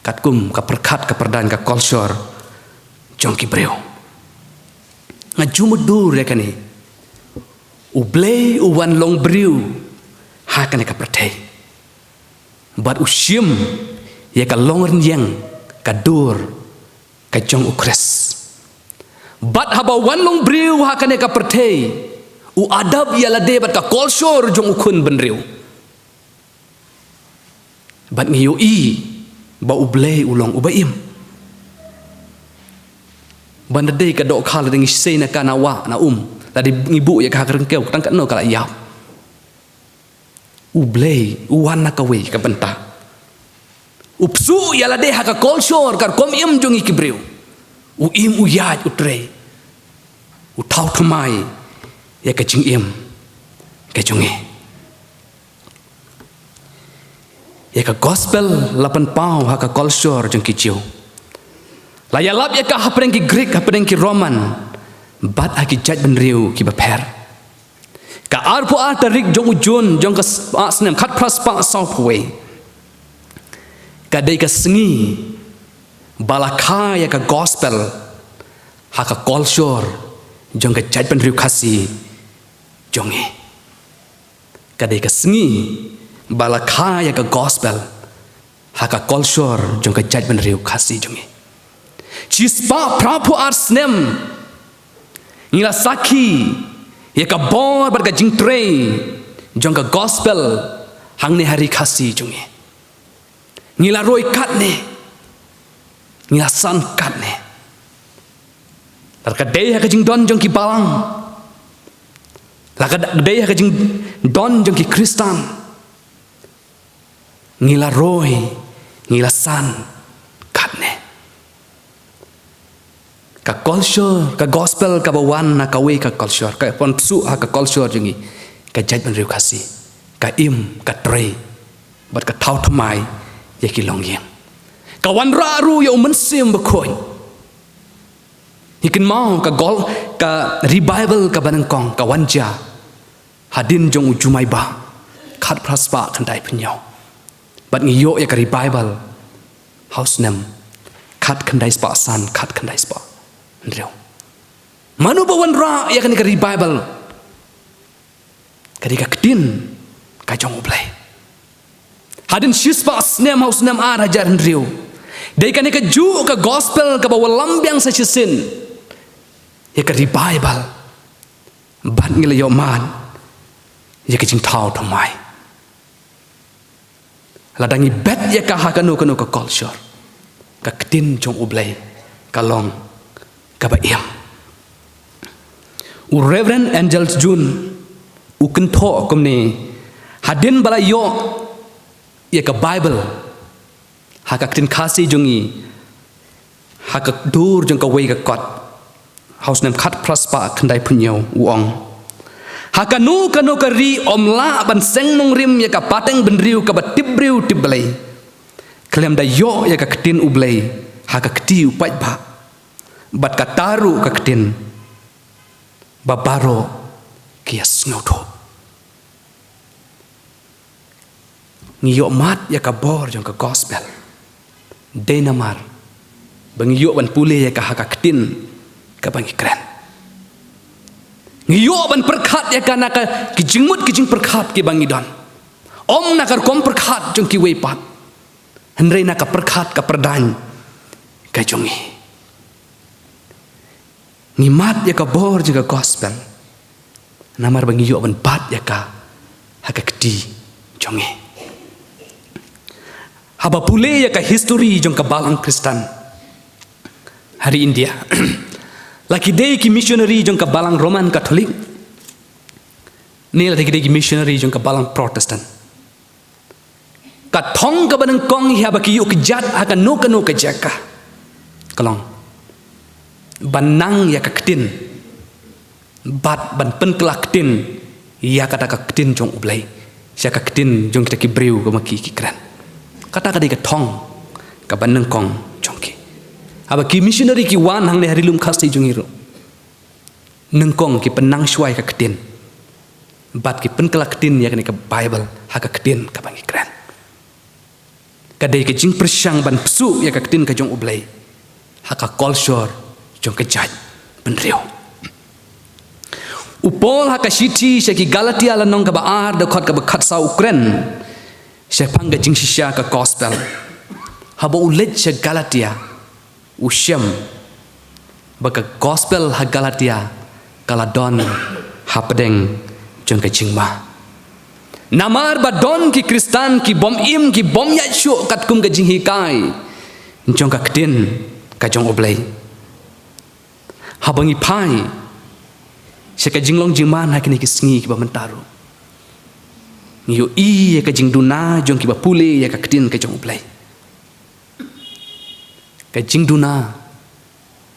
katkum ka pyrkhat, ka pyrdaiñ, ka culture jong ki briew. Nga ju mutdur ïa kane. U Blei u wan long briew ha kane ka pyrthei. Bad u shim ïa ka longrynïeng, ka dur ka jong u Khrist. Bad haba wan long briew ha kane ka pyrthei, u adapt ïa lade bad ka culture jong u khun bynriew. Bad ngi ïohi ba U Blei u long uba im. Ban da dei ka dohkha, lada ngi sei na ka na wah na um, lada ngi buh ïa ka ha ka ryngkew, tang katno ka la ïap. U Blei u wan na kawei ka bynta. U pynsuh ïa lade ha ka culture, ka rukom im jong ngi ki briew. U im, u ïaid, u trei, u thaw thymmai ïa ka jingim ka jong ngi. Ïa ka gospel la pynpaw ha ka culture jong ki Jiw. La ïalap ïa ka hapdeng ki Greek, hapdeng ki Roman, bad ha ki jaitbynriew kiba pher. Ka arphew ar tarik jong u Jun jong ka spah snem khatphra spah sawphew wei, ka dei ka sngi ba la kha ïa ka gospel ha ka culture jong ka jaitbynriew Khasi jong ngi. Ka dei ka sngi ba la kha ïa ka gospel ha ka culture jong ka jaitbynriew Khasi jong ngi. Shispah phraphew ar snem ngi la sakhi ïa ka bor bad ka jingtrei jong ka gospel hangne ha ri Khasi jong ngi. Ngi la roi katne, ngi la san katne. Lada ka dei ha ka jingdon jong ki balang, lada ka dei ha ka jingdon jong ki Khristan, ngi la roi, ngi la san katne. Ka culture, ka gospel kaba wan na kawei ka culture, ka pynpsuh ha ka culture jong ngi, ka jaitbynriew Khasi, ka im, ka trei bad ka thaw thymmai ïa ki longïing. Ka wanrah ruh ïa U Mynsiem Bakhuid. Ngi kynmaw ka gol, ka revival kaba nyngkong ka wan jia hadien jong u Jumai Bah khatphra spah khyndai phew hynñiew. Bad ngi ïoh ïa ka revival ha u snem khatkhyndai spah san, khatkhyndai spah hynriew. Mano ba wanrah ïa kane ka revival? Ka dei ka ktien ka jong U Blei. Hadien shispah snem ha u snem ar hajar hynriew, dei kane kajuh ka gospel kaba wallam biang sa shisien ïa ka revival. Bad ngi la ïoh mad ïa ka jingthaw thymmai. Lada ngi bet ïa ka ha kano kano ka culture, ka ktien jong U Blei ka long kaba im. U Reverend Angel Jun u kynthoh kumne, hadien ba la ïoh ïa ka Bible ha ka ktien Khasi jong ngi, ha ka dur jong kawei ka kot, ha u snem khatphra spah khyndaiphew hynñiew, u ong, ha kano kano ka ri ym lah ban seng nongrim ïa ka pateng bynriew kaba tip briew tip Blei khlem da ïoh ïa ka ktien U Blei ha ka kti u paidbah, bad kata ruh ka ktien ba baroh ki ïa sngewthuh. Ngi ïoh mad ïa ka bor jong ka gospel dei namar ba ngi ïoh ban pule ïa ka ha ka ktien kaba ngi kren. Ngi ïoh ban pyrkhat ïa ka na ka ki jingmut ki jingpyrkhat kiba ngi don, ym na ka rukom pyrkhat jong kiwei pat, hynrei na ka pyrkhat ka pyrdaiñ ka jong ngi. Ngi mad ïa ka bor jong ka gospel namar ba ngi ïoh ban bat ïa ka ha ka kti jong ngi. Haba pule ïa ka history jong ka Balang Khristan ha ri India, la ki dei ki missionary jong ka Balang Roman Catholic ne la ki dei ki missionary jong ka Balang Protestant, ka thong kaba nyngkong hi haba ki ïuh kjat ha kano kano ka jaka ka long ban nang ïa ka ktien, bad ban pynkylla ktien ïa kata ka ktien jong U Blei sha ka ktien jong kita ki briew kaba ki, ki kren. Kata ka dei ka thong kaba nyngkong jong ki. Haba ki missionary ki wan hangne ha ri lum Khasi jong ngi ruh, nyngkong ki pynnang shuwa ïa ka ktien bad ki pynkylla ktien ïa kane ka Bible ha ka ktien kaba ngi kren. Ka dei ka jingpyrshang ban pynsuh ïa ka ktien ka jong U Blei ha ka culture jong ka jaitbynriew. U Paul ha ka shithi sha ki Galatia lynnong kaba ar, dkhot kaba khatsaw u kren shaphang ka jingshisha ka gospel. Haba u leit sha Galatia, u shem ba ka gospel ha Galatia ka la don hapdeng jong ka jingma. Namar ba don ki Khristan ki bym im, ki bym ïaid shuh katkum ka jinghikai jong ka ktien ka jong U Blei. Haba ngi phai sha ka jinglong jingman ha kine ki sngi kiba mynta ruh, ngi ïohi ïa ka jingduna jong kiba pule ïa ka ktien ka jong U Blei. Ka jingduna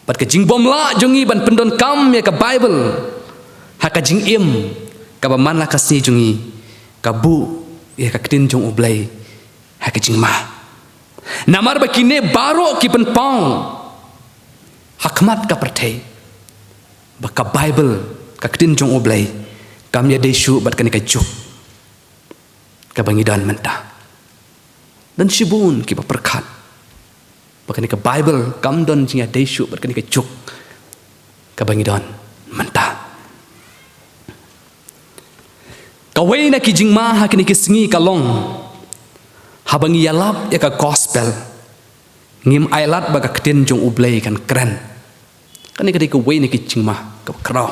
bad ka jingbymlah jong ngi ban pyndonkam ïa ka Bible ha ka jingim kaba man la ka sngi jong ngi ka buh ïa ka ktien jong U Blei ha ka jingma. Namar ba kine baroh ki pynpaw ha khmat ka pyrthei ba ka Bible, ka ktien jong U Blei, kam ïadei shuh bad kane ka juk kaba ngi don mynta. Don shibun kiba pyrkhat ba kane ka Bible kam don jingïadei shuh bad kane ka juk kaba ngi don mynta. Kawei na ki jingma ha kine ki sngi ka long, haba ngi ïalap ïa ka gospel, ngim ailad ba ka ktien jong U Blei kan kren. Kane ka dei kawei na ki jingma kaba khraw.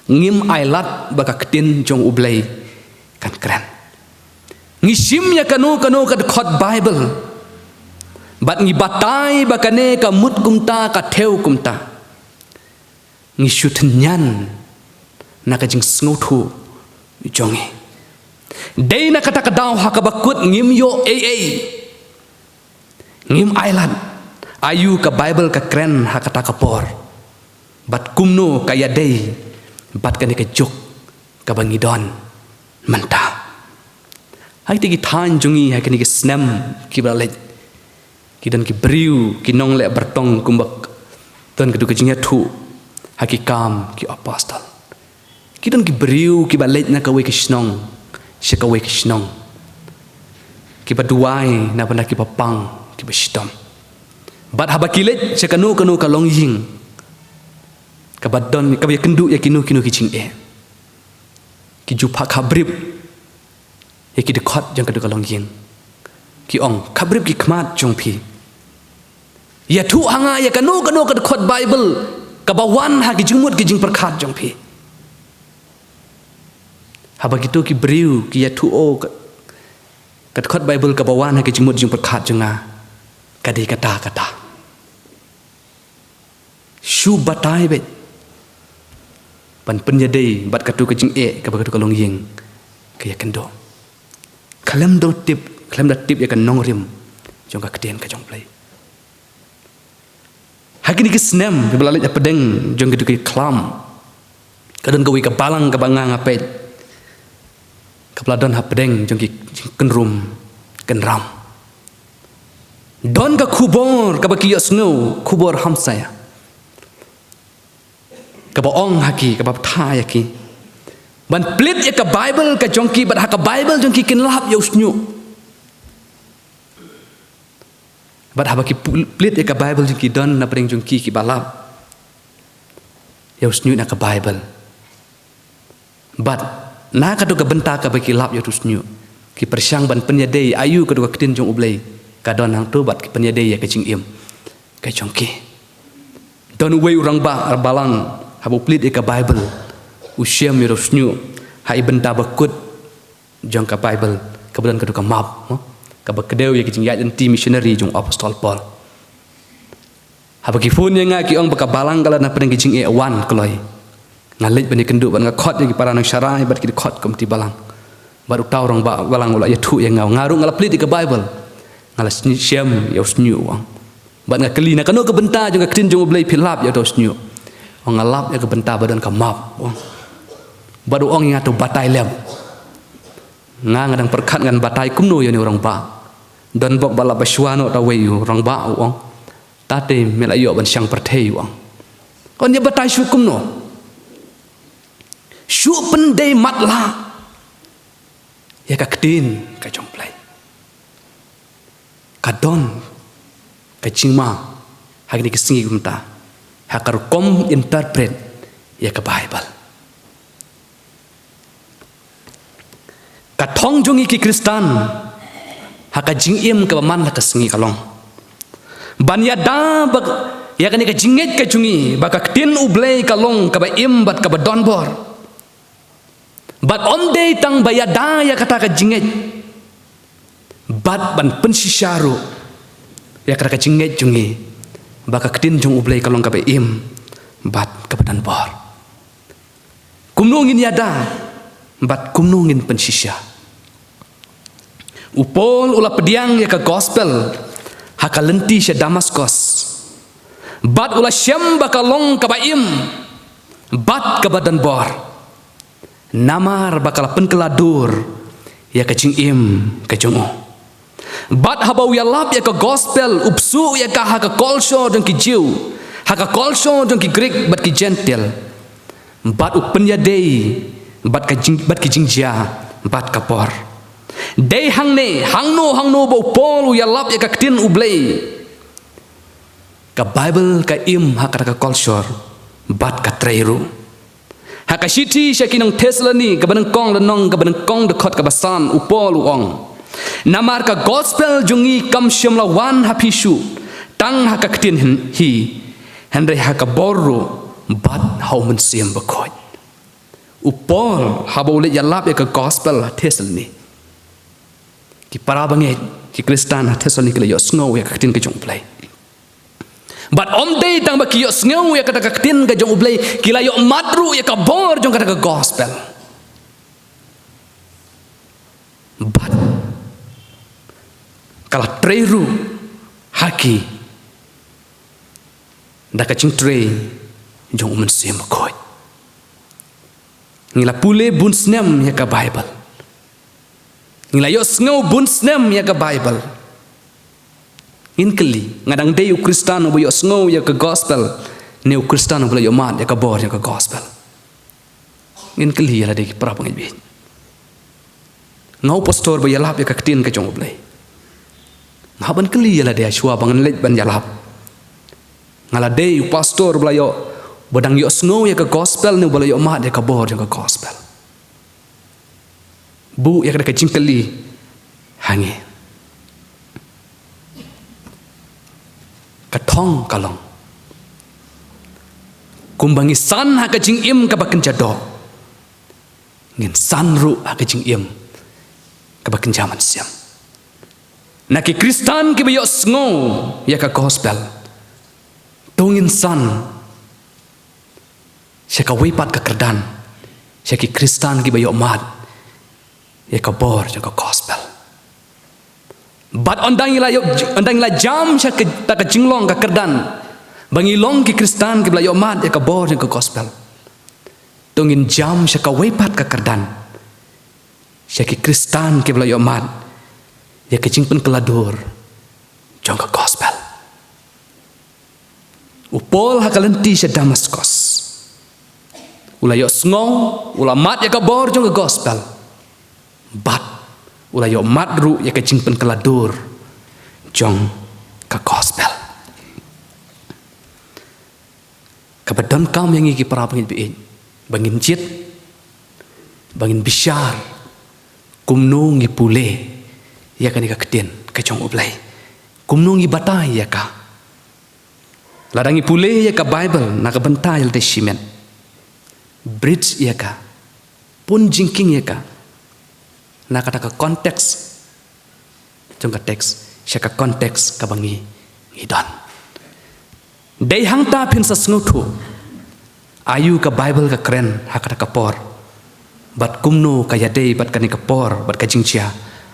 Ngim ailad ba ka ktien jong U Blei kan kren. Ngi shim ïa kano kano ka dkhot Bible bad ngi batai ba kane ka mut kumta, ka thew kumta. Ngi shu tynñian na ka jingsngewthuh jong ngi. Dei na kata ka daw ha kaba kut ngim ïoh ei ei. Ngim ailad aïu ka Bible ka kren ha kata ka por bad kumno ka ïadei bad kane ka juk kaba ngi don mynta. Ha kita ki thaiñ jong ngi ha kine ki snem kiba la leit, ki don ki briew, ki nongleh bartong kumba don ka dei ka jingïathuh ha Ki Kam ki Apostol. Ki don ki briew kiba leit na kawei ka shnong sha kawei ka shnong, kiba duwai na bynta kiba pang, kiba shitom. Bad haba ki leit sha kano kano ka longïing kaba don, kaba ïakynduh ïa kino kino ki jingeh, ki ju phah khabrip ïa ki dkhot jong kano ka longïing. Ki ong, khaprip ki khmat jong phi. Ïathuh ha nga ïa kano kano ka dkhot Baibl kaba wan ha ki jingmut ki jingpyrkhat jong phi. Haba kito ki briew ki ïathuh, o, ka, ka dkhot Baibl kaba wan ha ki jingmut jingpyrkhat jong nga ka dei kata kata. Shu batai beit ban pynïadei bad kato ka jingeh kaba kato ka longïing ka ïakynduh. Khlem da tip, khlem da tip ïa ka nongrim jong ka ktien ka jong U Blei. Ha kine ki snem kiba la leit hapdeng jong kito ki khlam, ka don kawei ka balang kaba nga nga peit kaba la don hapdeng jong ki jingkynrum kynram. Don ka khubor kaba ki ïohsngew, khubor hamsaïa, kaba ong ha ki, kaba bthah ïa ki ban plie ïa ka Baibl ka jong ki, bad ha ka Baibl jong ki kin lap ïa u shñiuh. Bad haba ki pu-, plie ïa ka Baibl jong ki, don na pdeng jong ki kiba lap ïa u shñiuh na ka Baibl. Bad na kato ka bynta kaba ki lap ïa u shñiuh, ki pyrshang ban pynïadei aïu kato ka ktien jong U Blei ka don hangto bad ki pynïadei ïa ka jingim ka jong ki. Don uwei u rangbah balang, haba u plie ïa ka Baibl, u shem ïa u shñiuh ha i bynta ba kut jong ka Baibl kaba don kato ka map, mo? Kaba kdew ïa ka jingïaid lynti missionary jong u Apostol Paul. Haba ki phone ïa nga ki ong ba ka balang ka la na pdeng ka jingeh, wan kloi. Nga leit ban ïakynduh bad nga khot ïa ki para nongsharai bad ki dkhot komiti balang. Bad uta u rangbah balang u la ïathuh ïa nga, nga ruh nga la plie ïa ka Baibl. Nga la shem ïa u shñiuh, u ong. Bad nga kylli, na kano ka bynta jong ka ktien jong U Blei phi lap ïa uta u shñiuh? U ong, nga lap ïa ka bynta ba don ka map, u ong. Bad u ong ïa nga, to batai lem. Nga, nga dang pyrkhat ngan batai kumno ïa une u rangbah. Don bok ba lap ba shuwa noh, uta uwei u rangbah u ong, ta te me la ïoh ban shang pyrthei, u ong. Ngan ïa batai shuh kumno? Shu pyndei matlah ïa ka ktien ka jong U Blei. Ka don ka jingma ha kine ki sngi kumta ha ka rukom interpret ïa ka Baibl. Ka thong jong ngi ki Khristan ha ka jingim kaba man la ka sngi ka long ban ïada ba, ïa kane ka jingngeit ka jong ngi ba ka ktien U Blei ka long kaba im bad kaba donbor. Bad ym dei tang ba ïada ïa kata ka jingngeit, bad ban pynshisha ruh ïa kata ka jingngeit jong ngi ba ka ktien jong U Blei ka long kaba im bad kaba donbor. Kumno ngin ïada bad kumno ngin pynshisha? U Paul u la pdiang ïa ka gospel ha ka lynti sha Damaskos, bad u la shem ba ka long kaba im bad kaba donbor, namar ba ka la pynkylla dur ïa ka jingim ka jong u. Bad haba u ïalap ïa ka gospel, u pynsuh ïa ka ha ka kolshor jong ki Jiw, ha ka kolshor jong ki Grik bad ki Jentil. Bad u pynïadei bad ka jing-, bad ki jingjia bad ka por. Dei hangne, hangno hangno ba u Paul u ïalap ïa ka ktien U Blei, ka Baibl ka im ha kata ka kolshor bad ka trei ruh. Ha ka shithi sha ki nong Thessaloni kaba nyngkong lynnong kaba nyngkong dkhot kaba san, u Paul u ong, namar ka gospel jong ngi kam shym la wan ha phi shuh tang ha ka ktien hi, hynrei ha ka bor ruh bad ha U Mynsiem Bakhuid. U Paul haba u leit ïalap ïa ka gospel ha Thessaloni, ki para bangeit, ki Khristan ha Thessaloni ki la ïohsngew ïa ka ktien ka jong U Blei. Bad ym dei tang ba ki ïohsngew ïa kata ka ktien ka jong U Blei, ki la ïohmad ruh ïa ka bor jong kata ka gospel. Bad ka la trei ruh ha ki da ka jingtrei jong U Mynsiem Bakhuid. Ngi la pule bun snem ïa ka Baibl. Ngi la ïohsngew bun snem ïa ka Baibl. Ngin kylli, nga dang dei u Khristan uba ïohsngew ïa ka gospel, ne u Khristan uba la ïohmad ïa ka bor ïa ka gospel? Ngin kylli ïa lade ki para bangeit. Nga u pastor ba ïalap ïa ka ktien ka jong U Blei. Nga hap ban kylli ïa lade shuwa ba ngan leit ban ïalap. Nga la dei u pastor ba la ïoh, ba dang ïohsngew ïa ka gospel ne uba la ïohmad ïa ka bor jong ka gospel? Buh ïa kata ka jingkylli ha ngi. Ka thong ka long, kumba ngi san ha ka jingim kaba kynja doh, ngin san ruh ha ka jingim kaba kynja mynsiem. Na ki Khristan kiba ïohsngew ïa ka gospel, to ngin san sha kawei pat ka kyrdan, sha ki Khristan kiba ïohmad ïa ka bor jong ka gospel. Bad ynda ngi la ïoh, ynda ngi la jam sha kata ka jinglong ka kyrdan ba ngi long ki Khristan kiba la ïohmad ïa ka bor jong ka gospel, to ngin jam sha kawei pat ka kyrdan, sha ki Khristan kiba la ïohmad ïa ka jingpynkylla dur jong ka gospel. U Paul ha ka lynti sha Damaskos, u la ïohsngew, u la mad ïa ka bor jong ka gospel, bad u la ïohmad ruh ïa ka jingpynkylla dur jong ka gospel. Kaba donkam ïa ngi ki para bangeit baieit, ba ngin jied, ba ngin bishar kumno ngi pule ïa kane ka ktien ka jong U Blei, kumno ngi batai ïa ka. Lada ngi pule ïa ka Baibl na ka bynta ïa lade shimet, bridge ïa ka, pynjingkieng ïa ka na kata ka context jong ka text sha ka context kaba ngi, ngi don. Dei hangta phin sa sngewthuh aïu ka Baibl ka kren ha kata ka por, bad kumno ka ïadei bad kane ka por bad ka jingjia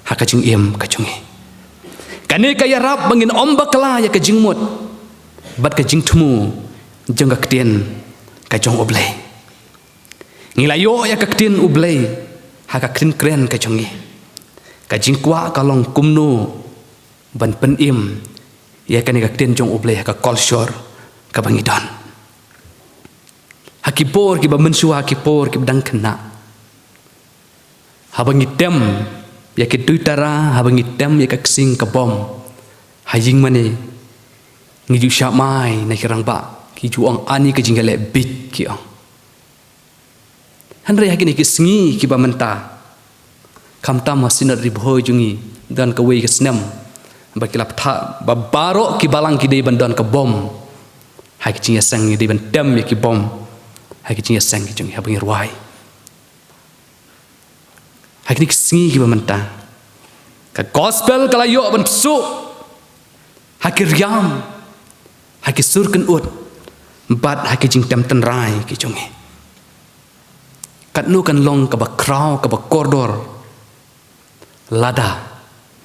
ha ka jingim ka jong ngi. Kane ka ïarap ba ngin ym bakla ïa ka jingmut bad ka jingthmu jong ka ktien ka jong U Blei. Ngi la ïoh ïa ka ktien U Blei ha ka ktien kren ka jong ngi. Ka jingkwah ka long kumno ban pynim ïa kane ka ktien jong U Blei ha ka kolshor kaba ngi don. Ha ki por kiba mynshuwa, ha ki por kiba dang khynnah, haba ngi tem ïa ki duitara, haba ngi tem ïa ka ksing ka bom ha ïing mane, ngi ju shah mai na ki rangbah, ki ju ong, ani ka jingïaleh bit, ki ong. Hynrei ha kine ki sngi kiba mynta, khamtam ha Synod Ri Bhoi jong ngi, don kawei ka snem ba ki la pynthah ba baroh ki balang ki dei ban don ka bom ha ki jingïaseng, ki dei ban tem ïa ki bom ha ki jingïaseng ki jong ngi haba ngi rwai. Ha kine ki sngi kiba mynta, ka gospel ka la ïoh ban pynsuh ha ki riam, ha ki sur kynud, bad ha ki jingtem tynrai ki jong ngi. Katno kan long kaba khraw, kaba kordor, lada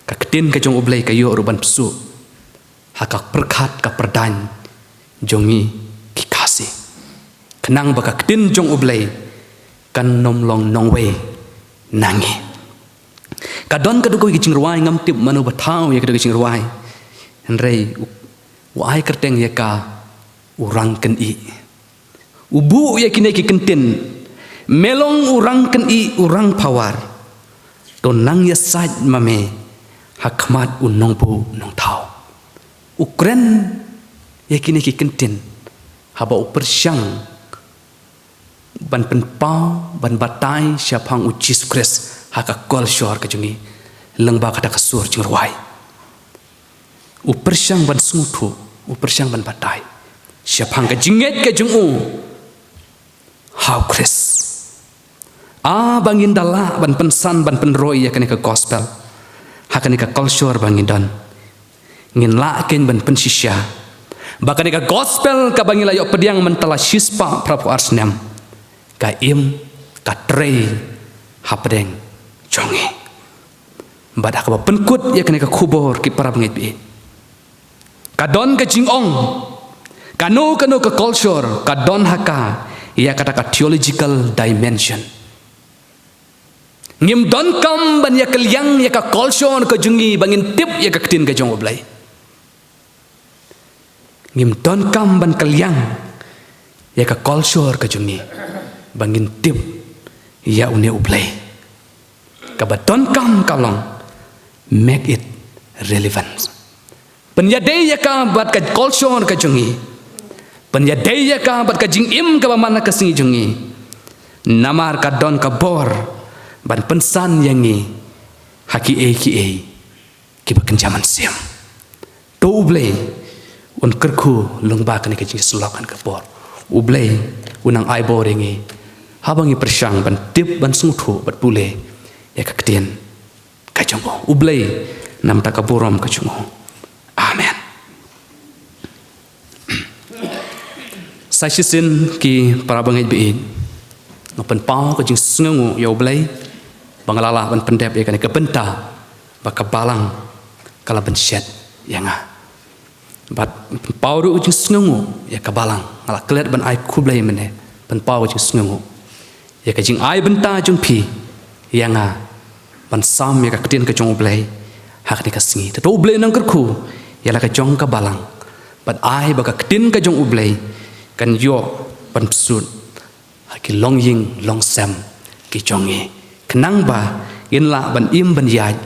ka ktien ka jong U Blei ka ïoh ruh ban pynsuh ha ka pyrkhat ka pyrdaiñ jong ngi ki Khasi, khnang ba ka ktien jong U Blei kan ym long nongwei na ngi. Ka don katto katne ki jingrwai, ngam tip mano ba thaw ïa katto katne ki jingrwai, hynrei u, u ai kyrteng ïa ka u rang kynnoh. U buh ïa kine ki kyntien, me long u rang kynnoh, u rang phawar, to nang ïasaid ma me ha khmat u nongbuh nongthaw. U kren ïa kine ki kyntien haba u pyrshang ban pynpaw, ban batai shaphang U Jisu Khrist ha ka kolshor ka jong ngi lyngba kata ka sur jingrwai. U pyrshang ban sngewthuh, u pyrshang ban batai shaphang ka jingngeit ka jong u ha U Khrist. Ah, ba ngin da lah ban pynsan, ban pynroi ïa kane ka gospel ha kane ka kolshor ba ngi don, ngin lah kein ban pynshisha ba kane ka gospel kaba ngi la ïoh pdiang mynta la shispah phraphew ar snem, ka im, ka trei hapdeng jong ngi. Bad ha kaba pynkut ïa kane ka khubor, ki para bangeit baieit, ka don ka jingong, kano kano ka kolshor ka don ha ka ïa kata ka theological dimension. Ngim donkam ban ïa kylliang ïa ka kolshor ka jong ngi ba ngin tip ïa ka ktien ka jong U Blei. Ngim donkam ban kylliang ïa ka kolshor ka jong ngi ba ngin tip ïa une U Blei. Kaba donkam ka long, make it relevant. Pynïadei ïa ka bad ka kolshor ka jong ngi. Pynïadei ïa ka bad ka jingim kaba man la ka sngi jong ngi. Namar ka don ka bor ban pynsan ïa ngi ha kiei kiei kiba kynja mynsiem. To U Blei Un kyrkhu lyngba kane ka jingsyllok ha kane ka por. U Blei un nang ai bor ïa ngi haba ngi pyrshang ban tip, ban sngewthuh bad pule ïa ka ktien ka jong u. U Blei un nang ai ka burom ka jong u. Amen. Sa shisien ki para bangeit baieit, nga pynpaw ka jingsngewnguh ïa U Blei ba nga la lah ban pyndep ïa kane ka bynta ba ka balang ka la pynshet ïa nga. Bad pynpaw ruh ka jingsngewnguh ïa ka balang, nga la klet ban ai khublei mynne, pynpaw ka jingsngewnguh ïa ka jingai bynta jong phi ïa nga ban sam ïa ka ktien ka jong U Blei ha kane ka sngi. Te to U Blei un nang kyrkhu ïa la ka jong ka balang bad ai ba ka ktien ka jong U Blei kan ïoh ban pynsuh ha ki longïing longsem ki jong ngi, khnang ba ngin lah ban im ban ïaid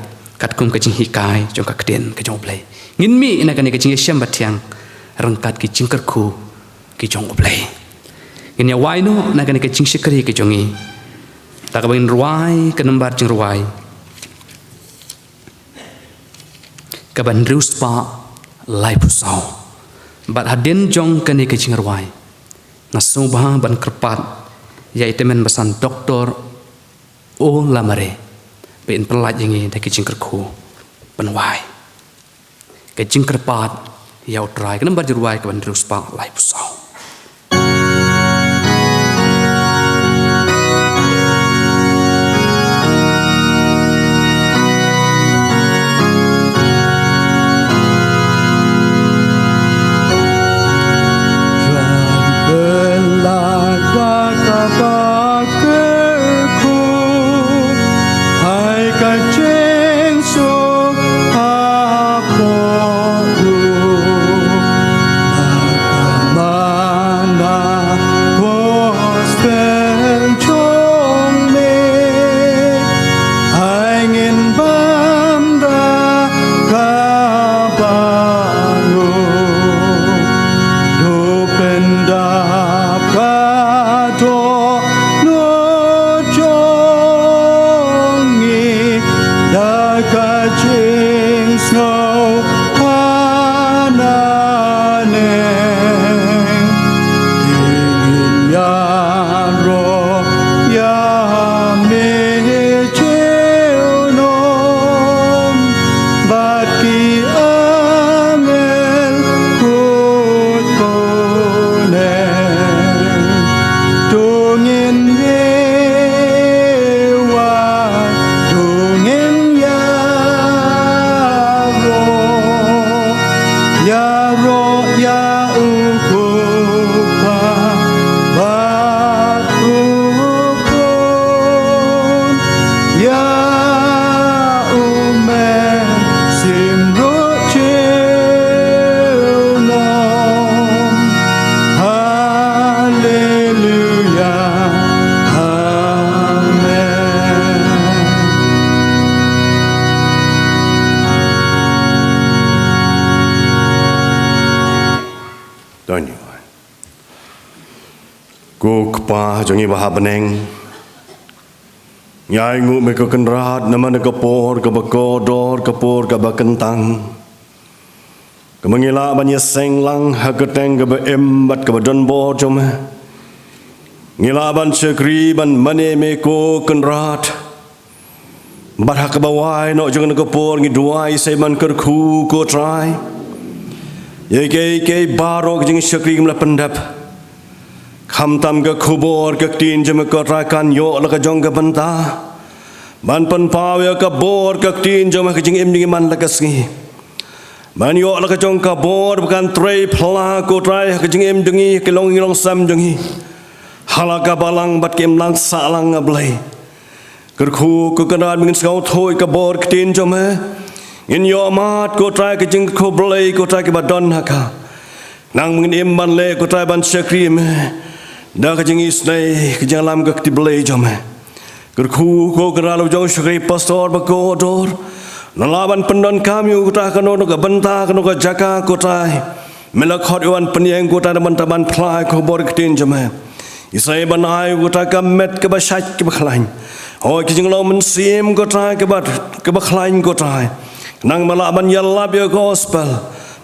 katkum ka jinghikai jong ka ktien ka jong U Blei. Ngin mih na kane ka jingïashem bathiang ryngkat ki jingkyrkhu ki jong U Blei. Ngin ïa wai noh na kane ka jingshakri ka jong ngi da kaba ngin rwai ka nambar jingrwai kaba hynriew spah laiphew saw. Bad hadien jong kane ka jingrwai, nga sngewbha ban kyrpad ïa i tymmen basan Doktor O Lamare ba in pyllait ïa ngi da ka jingkyrkhu ban wai. Ka jingkyrpad ïa U Trai, ka nambar jingrwai kaba hynriew spah laiphew saw. Ko Kpa jong ngi ba ha bneng, ngi ainguh me ko Kynrad namar ka por kaba kordor, ka por kaba kyntang, kaba ngi lah ban ïaseng lang ha ka kyrteng kaba im bad kaba don bor jong me. Ngi lah ban shakri ban mane me ko Kynrad. Bad ha kaba wai noh jong ka por ngi duwai sa ban kyrkhu ko Trai ïa kiei kiei baroh ki jingshakri kim la pyndep. Khamtam ka khubor ka ktien jong me ko Trai kan ïoh la ka jong ka bynta ban pynpaw ïa ka bor ka ktien jong me ha ka jingim jong ngi man la ka sngi. Ban ïoh la ka jong ka bor ba kan trei pla ko Trai ha ka jingim jong ngi, ha ki longïing longsem jong ngi, ha la ka balang bad ki imlang sahlang, A Blei. Kyrkhu ko Kynrad ba ngin sngewthuh ïa ka bor ka ktien jong me. Ngin ïohmad ko Trai ka jingkyrkhu Blei ko Trai kaba don ha ka. Nang ba ngin im ban leh ko Trai ban shakri me da ka jingisynei, ka jingïalam ka kti Blei jong me. Kyrkhu ko Kynrad la jong shakri pastor ba kordor. Nang lah ban pyndonkam ïa u ko Trai ha kano kano ka bynta, kano ka jaka ko Trai. Me la khot ïa u ban pynïeng ko Trai na ka bynta ban phla ïa ka bor ka ktien jong me. Isai ban ai ko Trai ka met kaba shait kaba khlaiñ. Hoi ka jinglong mynsiem ko Trai kaba, kaba khlaiñ ko Trai. Nang me lah ban ïalap ïa ka gospel.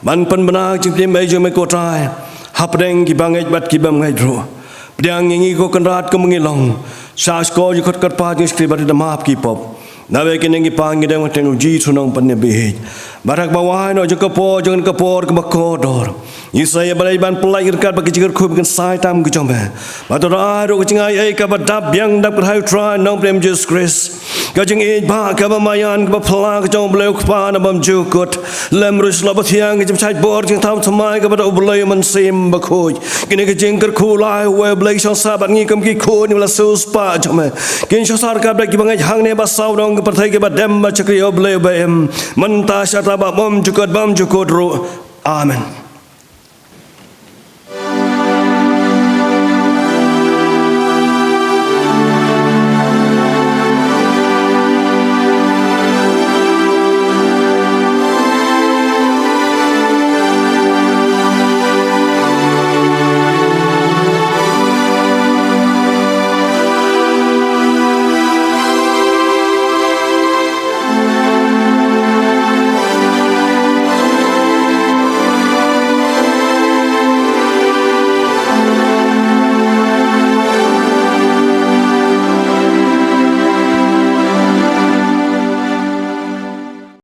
Ban pynbna ka jingpynim ei jong me ko Trai hapdeng ki bangeit bad ki bym ngeit ruh. Pdiang ïa ngi ko Kynrad kumba ngi long. Sha shkor jingkhot kyrpad ngi shakri bad da map ki pop. Naba kine ki pang ngi dang teng u Jisu Nongpynim ba ïeit. Bad ha kaba wai noh jong ka por jong ka por kaba kordor, ngi sa ïa balei ban pynlait ryngkat bad ka jingkyrkhu ba kynsai tam ka jong me. Bad to da ai ruh ka jingai ei kaba dap biang dap kyrhai u Trai Nongpynim Jisu Khrist. Ka jingïeit ba kaba maïan kaba phylla ka jong U Blei U Kpa na bymjukut. Lem ruh shlok ba thiang ka jingshait bor jingthaw thymmai kaba da U Blei U Mynsiem Bakhuid. Kine ka jingkyrkhu lai uwei U Blei ki shong sah bad ngi kum ki khun ïa la siewspah jong me. Kin shong sah ryngkat bad ki bangeit hangne ba saw dong ka pyrthei kaba dem ba shakri ïa U Blei uba im mynta shata bad bymjukut bymjukut ruh. Amen.